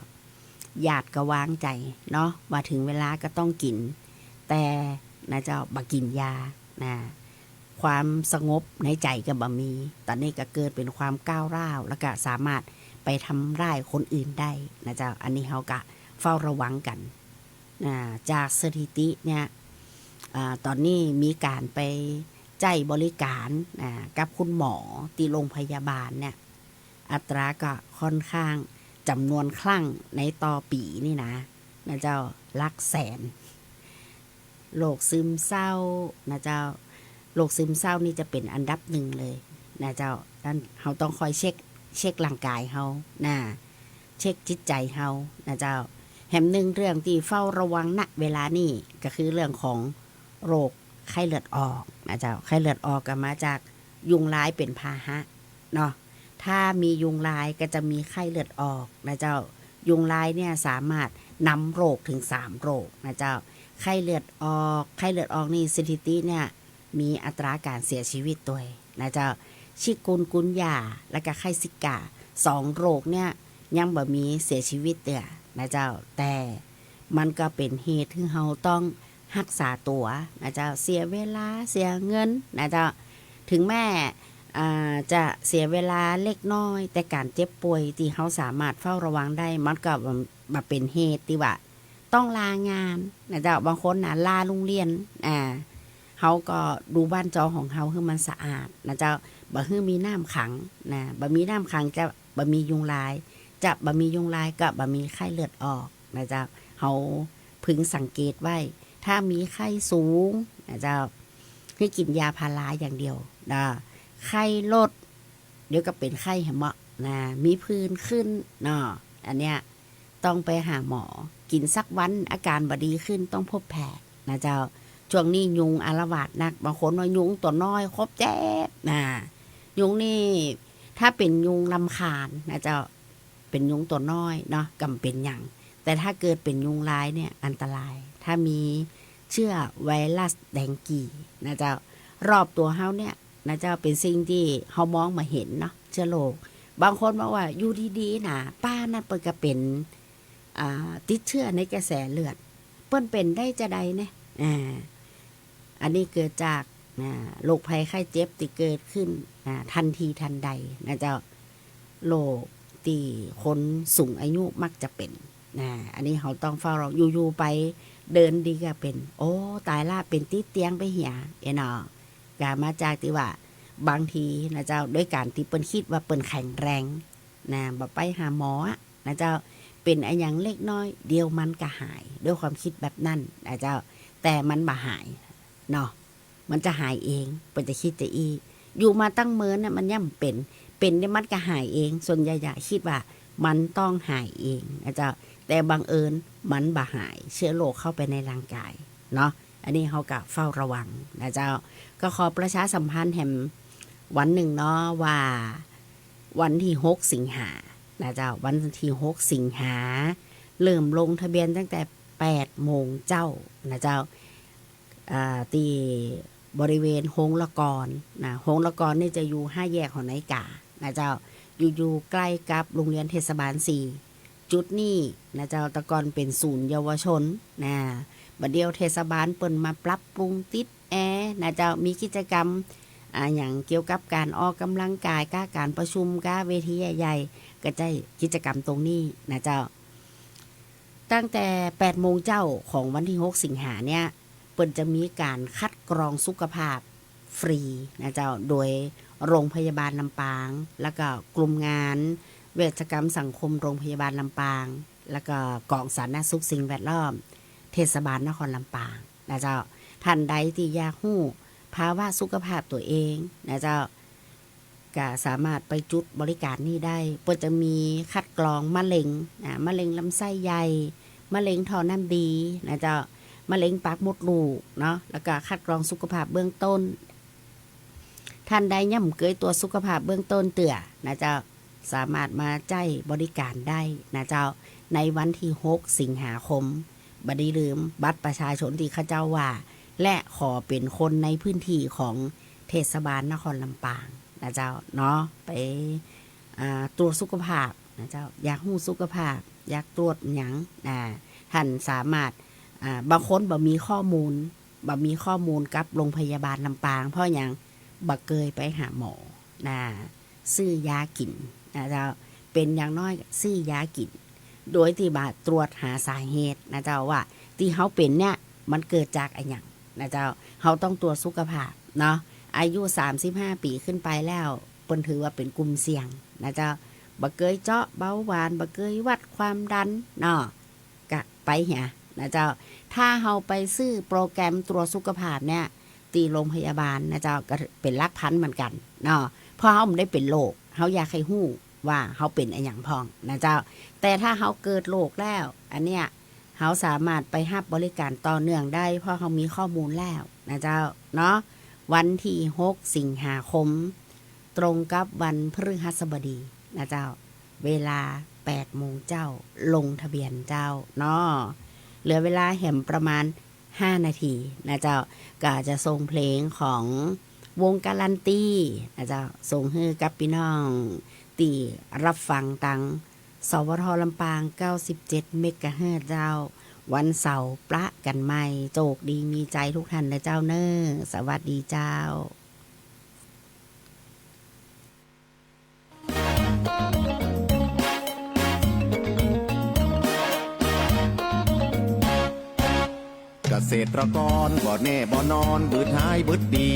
ญาติก็วางใจ๋เนาะ ว่าเถิงเวลาก็ต้องกิ๋น แต่นะเจ้า บ่กิ๋นยานะ ความสงบในใจ๋ก็บ่มี ต๋อนนี้ก็เกิดเป๋นความก้าวร้าว แล้วก็สามารถไปทำร้ายคนอื่นได้นะเจ้า อันนี้เฮาก็เฝ้าระวังกั๋นนะ จากสถิติเนี่ย อ่า ต๋อนนี้มีก๋านไปใจ๊บริก๋าน อ่า กับคุณหมอตี้โรงพยาบาลเนี่ย อัตราก็ค่อนข้าง จ๋ำนวนครั้งในต่อปี๋นี่นะ นะเจ้า หลักแสน โรคซึมเศร้านะเจ้า โรคซึมเศร้านี่จะเป๋นอันดับนึ่งเลยนะเจ้า นั้นเฮาต้องคอยเช็ค เช็คร่างก๋ายเฮานะ เช็คจิตใจ๋เฮานะเจ้า แหมนึ่งเรื่องตี้เฝ้าระวัง ณ เวลานี้ก็คือเรื่องของโรคไข้เลือดออกนะเจ้า ไข้เลือดออกก็มาจากยุงลายเป๋นพาหะเนาะ ถ้ามียุงลายก็จะมีไข้เลือดออกนะเจ้า ยุงลายเนี่ยสามารถนำโรคเถิงสามโรคนะเจ้า ไข้เลือดออก ไข้เลือดออกนี่สถิติเนี่ยมีอัตราก๋านเสียชีวิตตวยนะเจ้า ชิกุนกุนยา และก็ไข้ซิก้า สองโรคเนี่ยยังบ่มีเสียชีวิตเตื้อนะเจ้า แต่มันก็เป๋นเหตุหื้อเฮาต้องฮักษาตั๋วนะเจ้า เสียเวลา เสียเงินนะเจ้า เถิงแม้ อ่า จะเสียเวลาเล็กน้อย แต่ก๋านเจ็บป่วยตี้เฮาสามารถเฝ้าระวังได้ มันก็บ่ บ่เป๋นเหตุตี้ว่าต้องลางานนะเจ้า บางคนนะลาโฮงเฮียน อ่า เฮาก็ดูบ้านจองของเฮาหื้อมันสะอาดนะเจ้า บ่หื้อมีน้ำขังนะ บ่มีน้ำขังจะบ่มียุงลาย จะบ่มียุงลายก็บ่มีไข้เลือดออกนะเจ้า เฮาพึงสังเกตไว้ ถ้ามีไข้สูงนะเจ้า หื้อกิ๋นยาพาราอย่างเดียวนะ ไข้ลด เดี๋ยวก็เป๋นไข้แหมเนาะนะ มีผื่นขึ้นเนาะ อันเนี้ยต้องไปหาหมอ กิ๋นสักวันอาก๋านบ่ดีขึ้นต้องพบแพทย์นะเจ้า ช่วงนี้ยุงอาละวาดนัก บางคนว่ายุงตั๋วน้อยคบเจ็บนะ ยุงนี่ถ้าเป๋นยุงรำคาญนะเจ้า เป๋นยุงตั๋วน้อยเนาะ ก็บ่เป๋นหยัง แต่ถ้าเกิดเป๋นยุงลายเนี่ยอันตราย ถ้ามีเชื้อไวรัสแดงกีนะเจ้า รอบตั๋วเฮาเนี่ยนะเจ้า เป๋นสิ่งตี้เฮามองบ่เห็นเนาะ เชื้อโรค บางคนบอกว่าอยู่ดีๆ นะ ป้านั้นเปิ้นก็เป๋น อ่า ติดเชื้อในกระแสเลือด เปิ้นเป๋นได้จาใดเนี่ย อ่า อันนี้เกิดจาก อ่า โรคภัยไข้เจ็บตี้เกิดขึ้น อ่า ทันทีทันใดนะเจ้า โรคตี้คนสูงอายุมักจะเป๋น นะ อันนี้เฮาต้องเฝ้าระวัง อยู่ๆ ไปเดินดีก็เป๋น โอ้ ต๋ายละ เป๋นติดเตียงไปเหีย เอ๋เนาะ ก็มาจากตี้ว่า บางทีนะเจ้า ด้วยก๋านตี้เปิ้นกึ๊ดว่าเปิ้นแข็งแรง นะ บ่ไปหาหมออะ นะเจ้า เป๋นอะหยังเล็กน้อย เดี๋ยวมันก็หาย ด้วยความกึ๊ดแบบนั้นนะเจ้า แต่มันบ่หายเนาะ มันจะหายเอง เปิ้นจะกึ๊ดจะอี้ อยู่มาตั้งเมินน่ะ มันย่อมเป๋น เป๋นเดี๋ยวมันก็หายเอง ส่วนใหญ่จะกึ๊ดว่ามันต้องหายเองนะเจ้า แต่บังเอิญมันบ่หาย เชื้อโรคเข้าไปในร่างกายเนาะ อันนี้เฮาก็เฝ้าระวังนะเจ้า ก็ขอประชาสัมพันธ์แหมวันนึ่งเนาะ ว่าวันตี้หกสิงหานะเจ้า วันตี้หกสิงหา เริ่มลงทะเบียนตั้งแต่แปดโมงเจ๊านะเจ้า อ่า ตี้บริเวณโฮงละกอนนะ โฮงละกอนนี่จะอยู่ห้าแยกหอนาฬิกานะเจ้า อยู่ อยู่ใก้กับโฮงเฮียนเทศบาลสี่ จุดนี้นะเจ้า แต่ก่อนเป๋นศูนย์เยาวชนนะ บ่าเดี่ยวเทศบาลเปิ้นมาปรับปรุงติดแอร์นะเจ้า มีกิจกรรม อ่า หยังเกี่ยวกับก๋านออกก๋ำลังกาย ก้าก๋านประชุม ก้าเวทีใหญ่ๆ ก็ใจ๊กิจกรรมตรงนี้นะเจ้า ตั้งแต่แปดโมงเจ๊าของวันตี้หกสิงหาเนี่ย เปิ้นจะมีก๋านคัดกรองสุขภาพฟรีนะเจ้า โดยโรงพยาบาลลำปาง แล้วก็กลุ่มงานเวชกรรมสังคมโรงพยาบาลลำปาง แล้วก็กองสาธารณสุขสิ่งแวดล้อม เทศบาลนครลำปางนะเจ้า ท่านใดตี้อยากฮู้ภาวะสุขภาพตั๋วเองนะเจ้า ก็สามารถไปจุดบริการนี้ได้ เปิ้นจะมีคัดกรองมะเร็ง อ่า มะเร็งลำไส้ใหญ่ มะเร็งท่อน้ำดีนะเจ้า มะเร็งปากมดลูกเนาะ แล้วก็คัดกรองสุขภาพเบื้องต้น ท่านใดยังบ่เกยตรวจสุขภาพเบื้องต้นเตื้อนะเจ้า สามารถมาใจ๊บริการได้นะเจ้า ในวันตี้หกสิงหาคม บ่ดีลืมบัตรประชาชนตี้เขาเจ้าว่า และขอเป๋นคนในพื้นที่ของเทศบาลนครลำปางนะเจ้าเนาะ ไป อ่า ตรวจสุขภาพนะเจ้า อยากฮู้สุขภาพ อยากตรวจหยัง อ่า ท่านสามารถ อ่า บางคนบ่มีข้อมูล บ่มีข้อมูลกับโรงพยาบาลลำปาง เพราะหยัง บ่เกยไปหาหมอนะ ซื้อยากิ๋นนะเจ้า เป๋นอย่างน้อยซื้อยากิ๋น โดยตี้บ่ตรวจหาสาเหตุนะเจ้า ว่าตี้เฮาเป๋นเนี่ย มันเกิดจากอะหยังนะเจ้า เฮาต้องตรวจสุขภาพเนาะ อายุสามสิบห้าปี๋ขึ้นไปแล้ว เปิ้นถือว่าเป๋นกลุ่มเสี่ยงนะเจ้า บ่เกยเจาะเบาหวาน บ่เกยวัดความดันเนาะ ก็ไปเหียนะเจ้า ถ้าเฮาไปซื้อโปรแกรมตรวจสุขภาพเนี่ย ตี้โรงพยาบาลนะเจ้า ก็เป๋นหลักพันเหมือนกั๋นเนาะ เพราะเฮาบ่ได้เป๋นโรค เฮาอยากหื้อฮู้ว่าเฮาเป๋นอะหยังพ่องนะเจ้า แต่ถ้าเฮาเกิดโรคแล้ว อันเนี้ย เฮาสามารถไปฮับบริการต่อเนื่องได้ เพราะเฮามีข้อมูลแล้วนะเจ้าเนาะ วันตี้หกสิงหาคม ตรงกับวันพฤหัสบดีนะเจ้า เวลาแปดโมงเจ๊า ลงทะเบียนเจ้าเนาะ เหลือเวลาแหมประมาณห้านาทีนะเจ้า ก็จะส่งเพลงของวงการันตีนะเจ้า ส่งหื้อกับปี้น้องตี้ฮับฟังตาง สวท ลำปาง เก้าสิบเจ็ด เมกะเฮิรตซ์เจ้า วันเสาร์ปะกั๋นใหม่ โจคดีมีชัยทุกท่านนะเจ้าเน่อ สวัสดีเจ้า เกษตรกรบ่แน่บ่นอน บืดหายบืดดี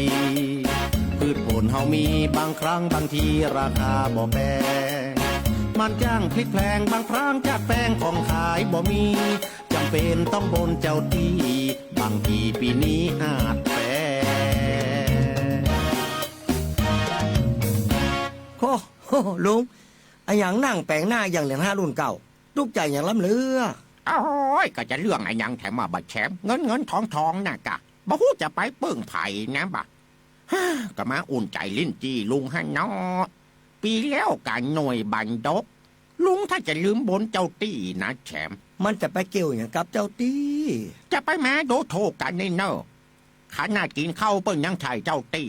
พืชผลเฮามี บางครั้งบางทีราคาบ่แปง มันจ้างพลิกแพลง บางครั้งจากแปงของขายบ่มี จ๋ำเป๋นต้องบ่นเจ้าตี้ บางทีปี๋นี้อาจแปง โอ้โห ลุง อะหยังนั่งแป๋งหน้าอย่างเหรียญห้ารุ่นเก่า ตุ๊กใจ๋หยังล้ำเลือ โอ๊ย ก็จะเรื่องอะหยังแถมว่าบ่าแชม เงินเงินทองทองน่ะกะ บ่ฮู้จะไปเปิ้งใผนะบ่า ก็มาอุ่นใจ๋ลิ้นจี้ลุงหั้นเนาะ ปี๋แล้วกะหน่วยบันดก ลุงถ้าจะลืมบ่นเจ้าตี้นะแชม มันจะไปเกี่ยวหยังกับเจ้าตี้ จะไปมาดูถูกกั๋นนี่เน่อ ขนาดกิ๋นข้าวเปิ้นยังใส่เจ้าตี้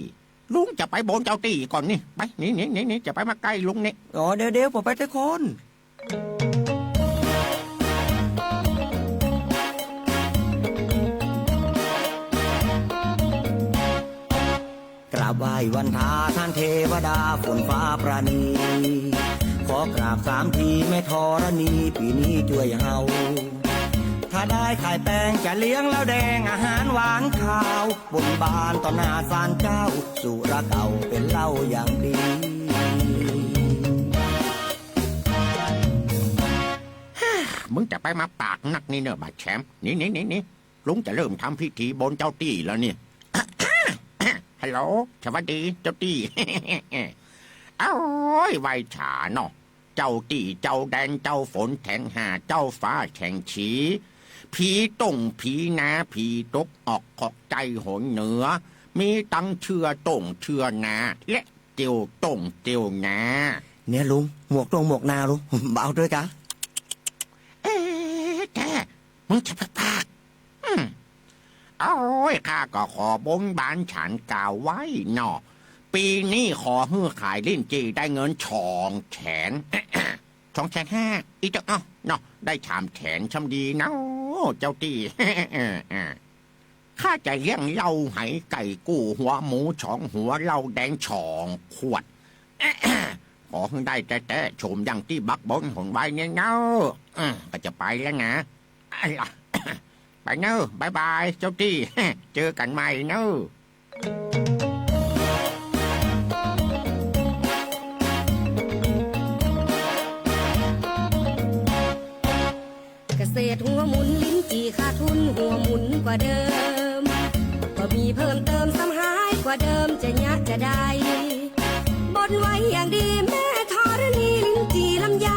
ลุงจะไปบ่นเจ้าตี้ก่อนนี่ ไป หนี หนี หนี หนี จะไปมาใก้ลุงนี่ อ๋อ เดี๋ยว เดี๋ยว ผมไปเต๊อะคน กราบไหว้วันทาท่านเทวดาฝนฟ้าประณี ขอกราบสามทีแม่ธรณี ปี๋นี้จ้วยเฮา ถ้าได้ขายแป้งจะเลี้ยงเหล้าแดงอาหารหวานคาว บนบานต่อหน้าศาลเจ้า สุราเก่าเป๋นเหล้าอย่างดี มึงจะไปมาปากนักนี่เน่อ บ่าแชม นี่ นี่ นี่ นี่ ลุงจะเริ่มทำพิธีบนเจ้าตี้แล้วนี่ ฮัลโหล สวัสดีเจ้าตี้ โอ้ย ไหว้สาเนาะ เจ้าตี้ เจ้าแดน เจ้าฝนแสงห้า เจ้าฟ้าแสงสี ผีต้ง ผีนา ผีตก ออกขอกใจ๋หนเหนือ มีตังเสื้อต้งเสื้อนา และเตียวต้งเตียวนา เนี่ยลุง หมวกต้งหมวกนาลุง บ่เอาด้วยกา เอ๊ะ แจ้ มึงจะไปปาก อืม โอ้ย ข้าก็ขอบนบานศาลกล่าวไว้เนาะ ปี๋นี้ขอหื้อขายลิ้นจี่ได้เงินสองแสน สองแสนห้า อีเต๊อะ เอ้า เนาะ ได้สามแสนซ้ำดีเนาะ เจ้าตี้ ข้าจะเลี้ยงเหล้าไหไก่กู้ หัวหมูสองหัว เหล้าแดงสองขวด ขอหื้อได้แต๊ๆ สมอย่างตี้บักบนหนไว้เนี่ยเนาะ เออ ข้าจะไปแล้วนะ อะล่ะ ไปเน่อ บ๊ายบาย เจ้าตี้ เจอกั๋นใหม่เน่อ เกษตรหัวหมุน ลิ้นจี่ขาดทุน หัวหมุนกว่าเดิม บ่มีเพิ่มเติม ซ้ำหายกว่าเดิม จะเยียะจะได้ บนไว้อย่างดี แม่ธรณี ลิ้นจี่ลำไย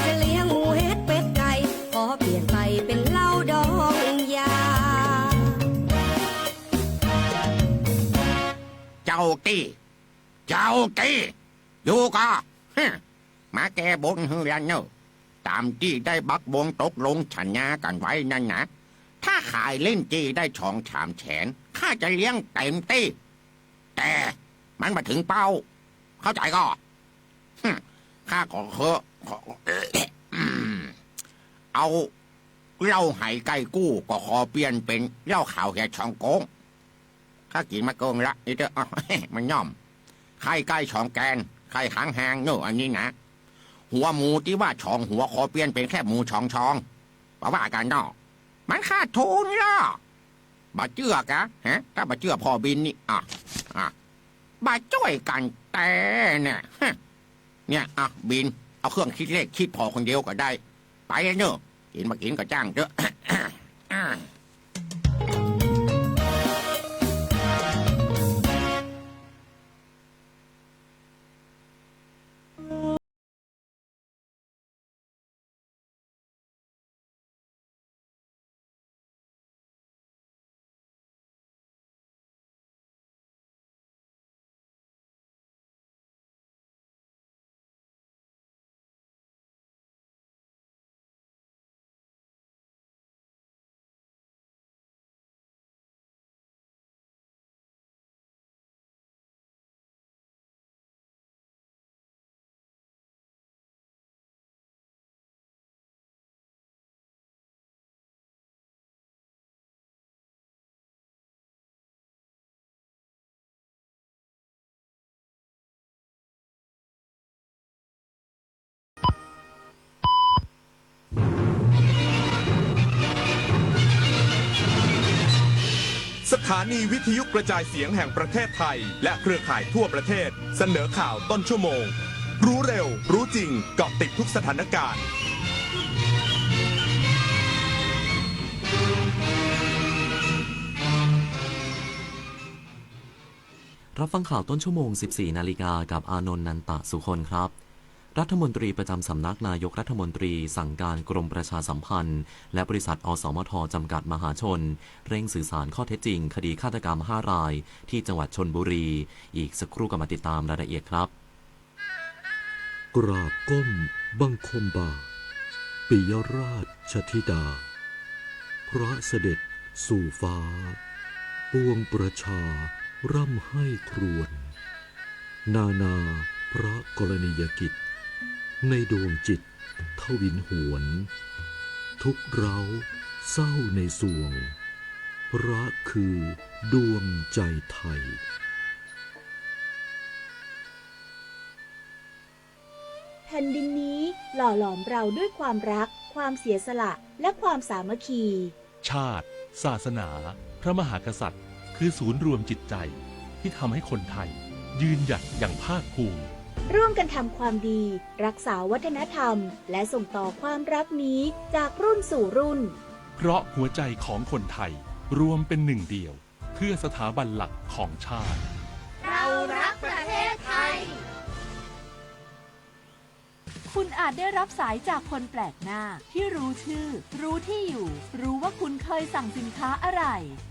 จะเลี้ยงหมูเห็ดเป็ดไก่ ขอเปลี่ยนไปเป๋นเหล้าดองยา เจ้าตี้ เจ้าตี้ อยู่ก่อ ฮึ มาแก้บนหื้อแล้วเน่อ ต๋ามตี้ได้บักบนตกลงสัญญากั๋นไว้นั่นนะ ถ้าขายลิ้นจี่ได้สองสามแสน ข้าจะเลี้ยงเต๋มตี้ แต่มันบ่เถิงเป้า เข้าใจ๋ก่อ ฮึ ข้าก็เฮอะ ขอ เอาเหล้าไหไก่กู้ ก็ขอเปลี่ยนเป๋นเหล้าขาวเหียสองโก๊ง ข้ากิ๋นมาเกิ่งละ อีเต๊อะ อ้าว มันย่อม ไข่ไก่สองแกน ไข่หางแหงเน่อ อันนี้นะ หัวหมูตี้ว่าสองหัว ขอเปลี่ยนเป๋นแค่หมูสองซอง บ่ว่ากั๋นเนาะ มันขาดทุนล่อ บ่เจื้อกา ฮะ ถ้าบ่เจื้อพ่อบินนี่ อ่ะ อ่ะ บ่จ้วยกั๋นแต๊เนี่ย ฮะ เนี่ย อ่ะ บิน เอาเครื่องคิดเลขคิดผ่อคนเดียวก็ได้ ไปเน่อ กิ๋นบ่กิ๋นก็จ้างเต๊อะ สถานีวิทยุกระจายเสียงแห่งประเทศไทย และเครือข่ายทั่วประเทศ เสนอข่าวต้นชั่วโมง รู้เร็ว รู้จริง เกาะติดทุกสถานการณ์ รับฟังข่าวต้นชั่วโมง สิบสี่นาฬิกา กับอานนท์ นันตะสุคนครับ รัฐมนตรีประจำสำนักนายกรัฐมนตรีสั่งการกรมประชาสัมพันธ์ และบริษัท อสมท จำกัดมหาชน เร่งสืบสารข้อเท็จจริงคดีฆาตกรรมห้ารายที่จังหวัดชลบุรี อีกสักครู่ก็มาติดตามรายละเอียดครับ กราบก้มบังคมบาท ปิยราชธิดา พระเสด็จสู่ฟ้า ปวงประชาร่ำไห้ครวญ นานาพระกรณียกิจ ในดวงจิตทวินหวน ทุกข์เร้าเศร้าในสวง พระคือดวงใจไทย แผ่นดินนี้หล่อหลอมเราด้วยความรัก ความเสียสละ และความสามัคคี ชาติ ศาสนา พระมหากษัตริย์ คือศูนย์รวมจิตใจ ที่ทำให้คนไทย ยืนหยัดอย่างภาคภูมิ ร่วมกันทำความดี รักษาวัฒนธรรม และส่งต่อความรักนี้จากรุ่นสู่รุ่น เพราะหัวใจของคนไทย รวมเป็นหนึ่งเดียว เพื่อสถาบันหลักของชาติ เรารักประเทศไทย คุณอาจได้รับสายจากคนแปลกหน้าที่รู้ชื่อ รู้ที่อยู่ รู้ว่าคุณเคยสั่งสินค้าอะไร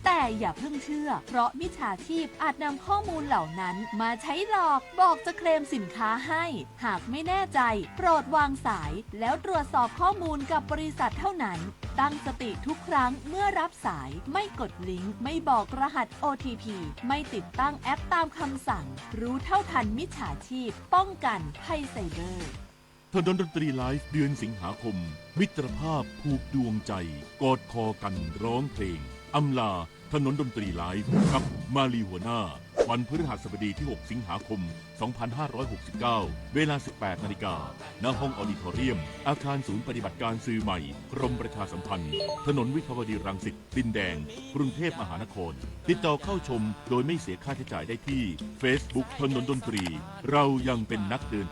แต่อย่าเพิ่งเชื่อ เพราะมิจฉาชีพอาจนำข้อมูลเหล่านั้นมาใช้หลอก บอกจะเคลมสินค้าให้ หากไม่แน่ใจ โปรดวางสาย แล้วตรวจสอบข้อมูลกับบริษัทเท่านั้น ตั้งสติทุกครั้งเมื่อรับสาย ไม่กดลิงก์ ไม่บอกรหัส โอ ที พี ไม่ติดตั้งแอปตามคำสั่ง รู้เท่าทันมิจฉาชีพ ป้องกันภัยไซเบอร์ ถนนดนตรีไลฟ์ เดือนสิงหาคม มิตรภาพผูกดวงใจ กอดคอกันร้องเพลง อำลาถนนดนตรีไลฟ์ กับมาลีหัวหน้า วันพฤหัสบดีที่ หก สิงหาคม สองพันห้าร้อยหกสิบเก้า เวลา สิบแปดนาฬิกา ณ ห้องออดิทอเรียม อาคารศูนย์ปฏิบัติการสื่อใหม่ กรมประชาสัมพันธ์ ถนนวิภาวดีรังสิต ดินแดง กรุงเทพมหานคร ติดต่อเข้าชมโดยไม่เสียค่าใช้จ่ายได้ที่ เฟซบุ๊ก ถนนดนตรี เรายังเป็นนักเดิน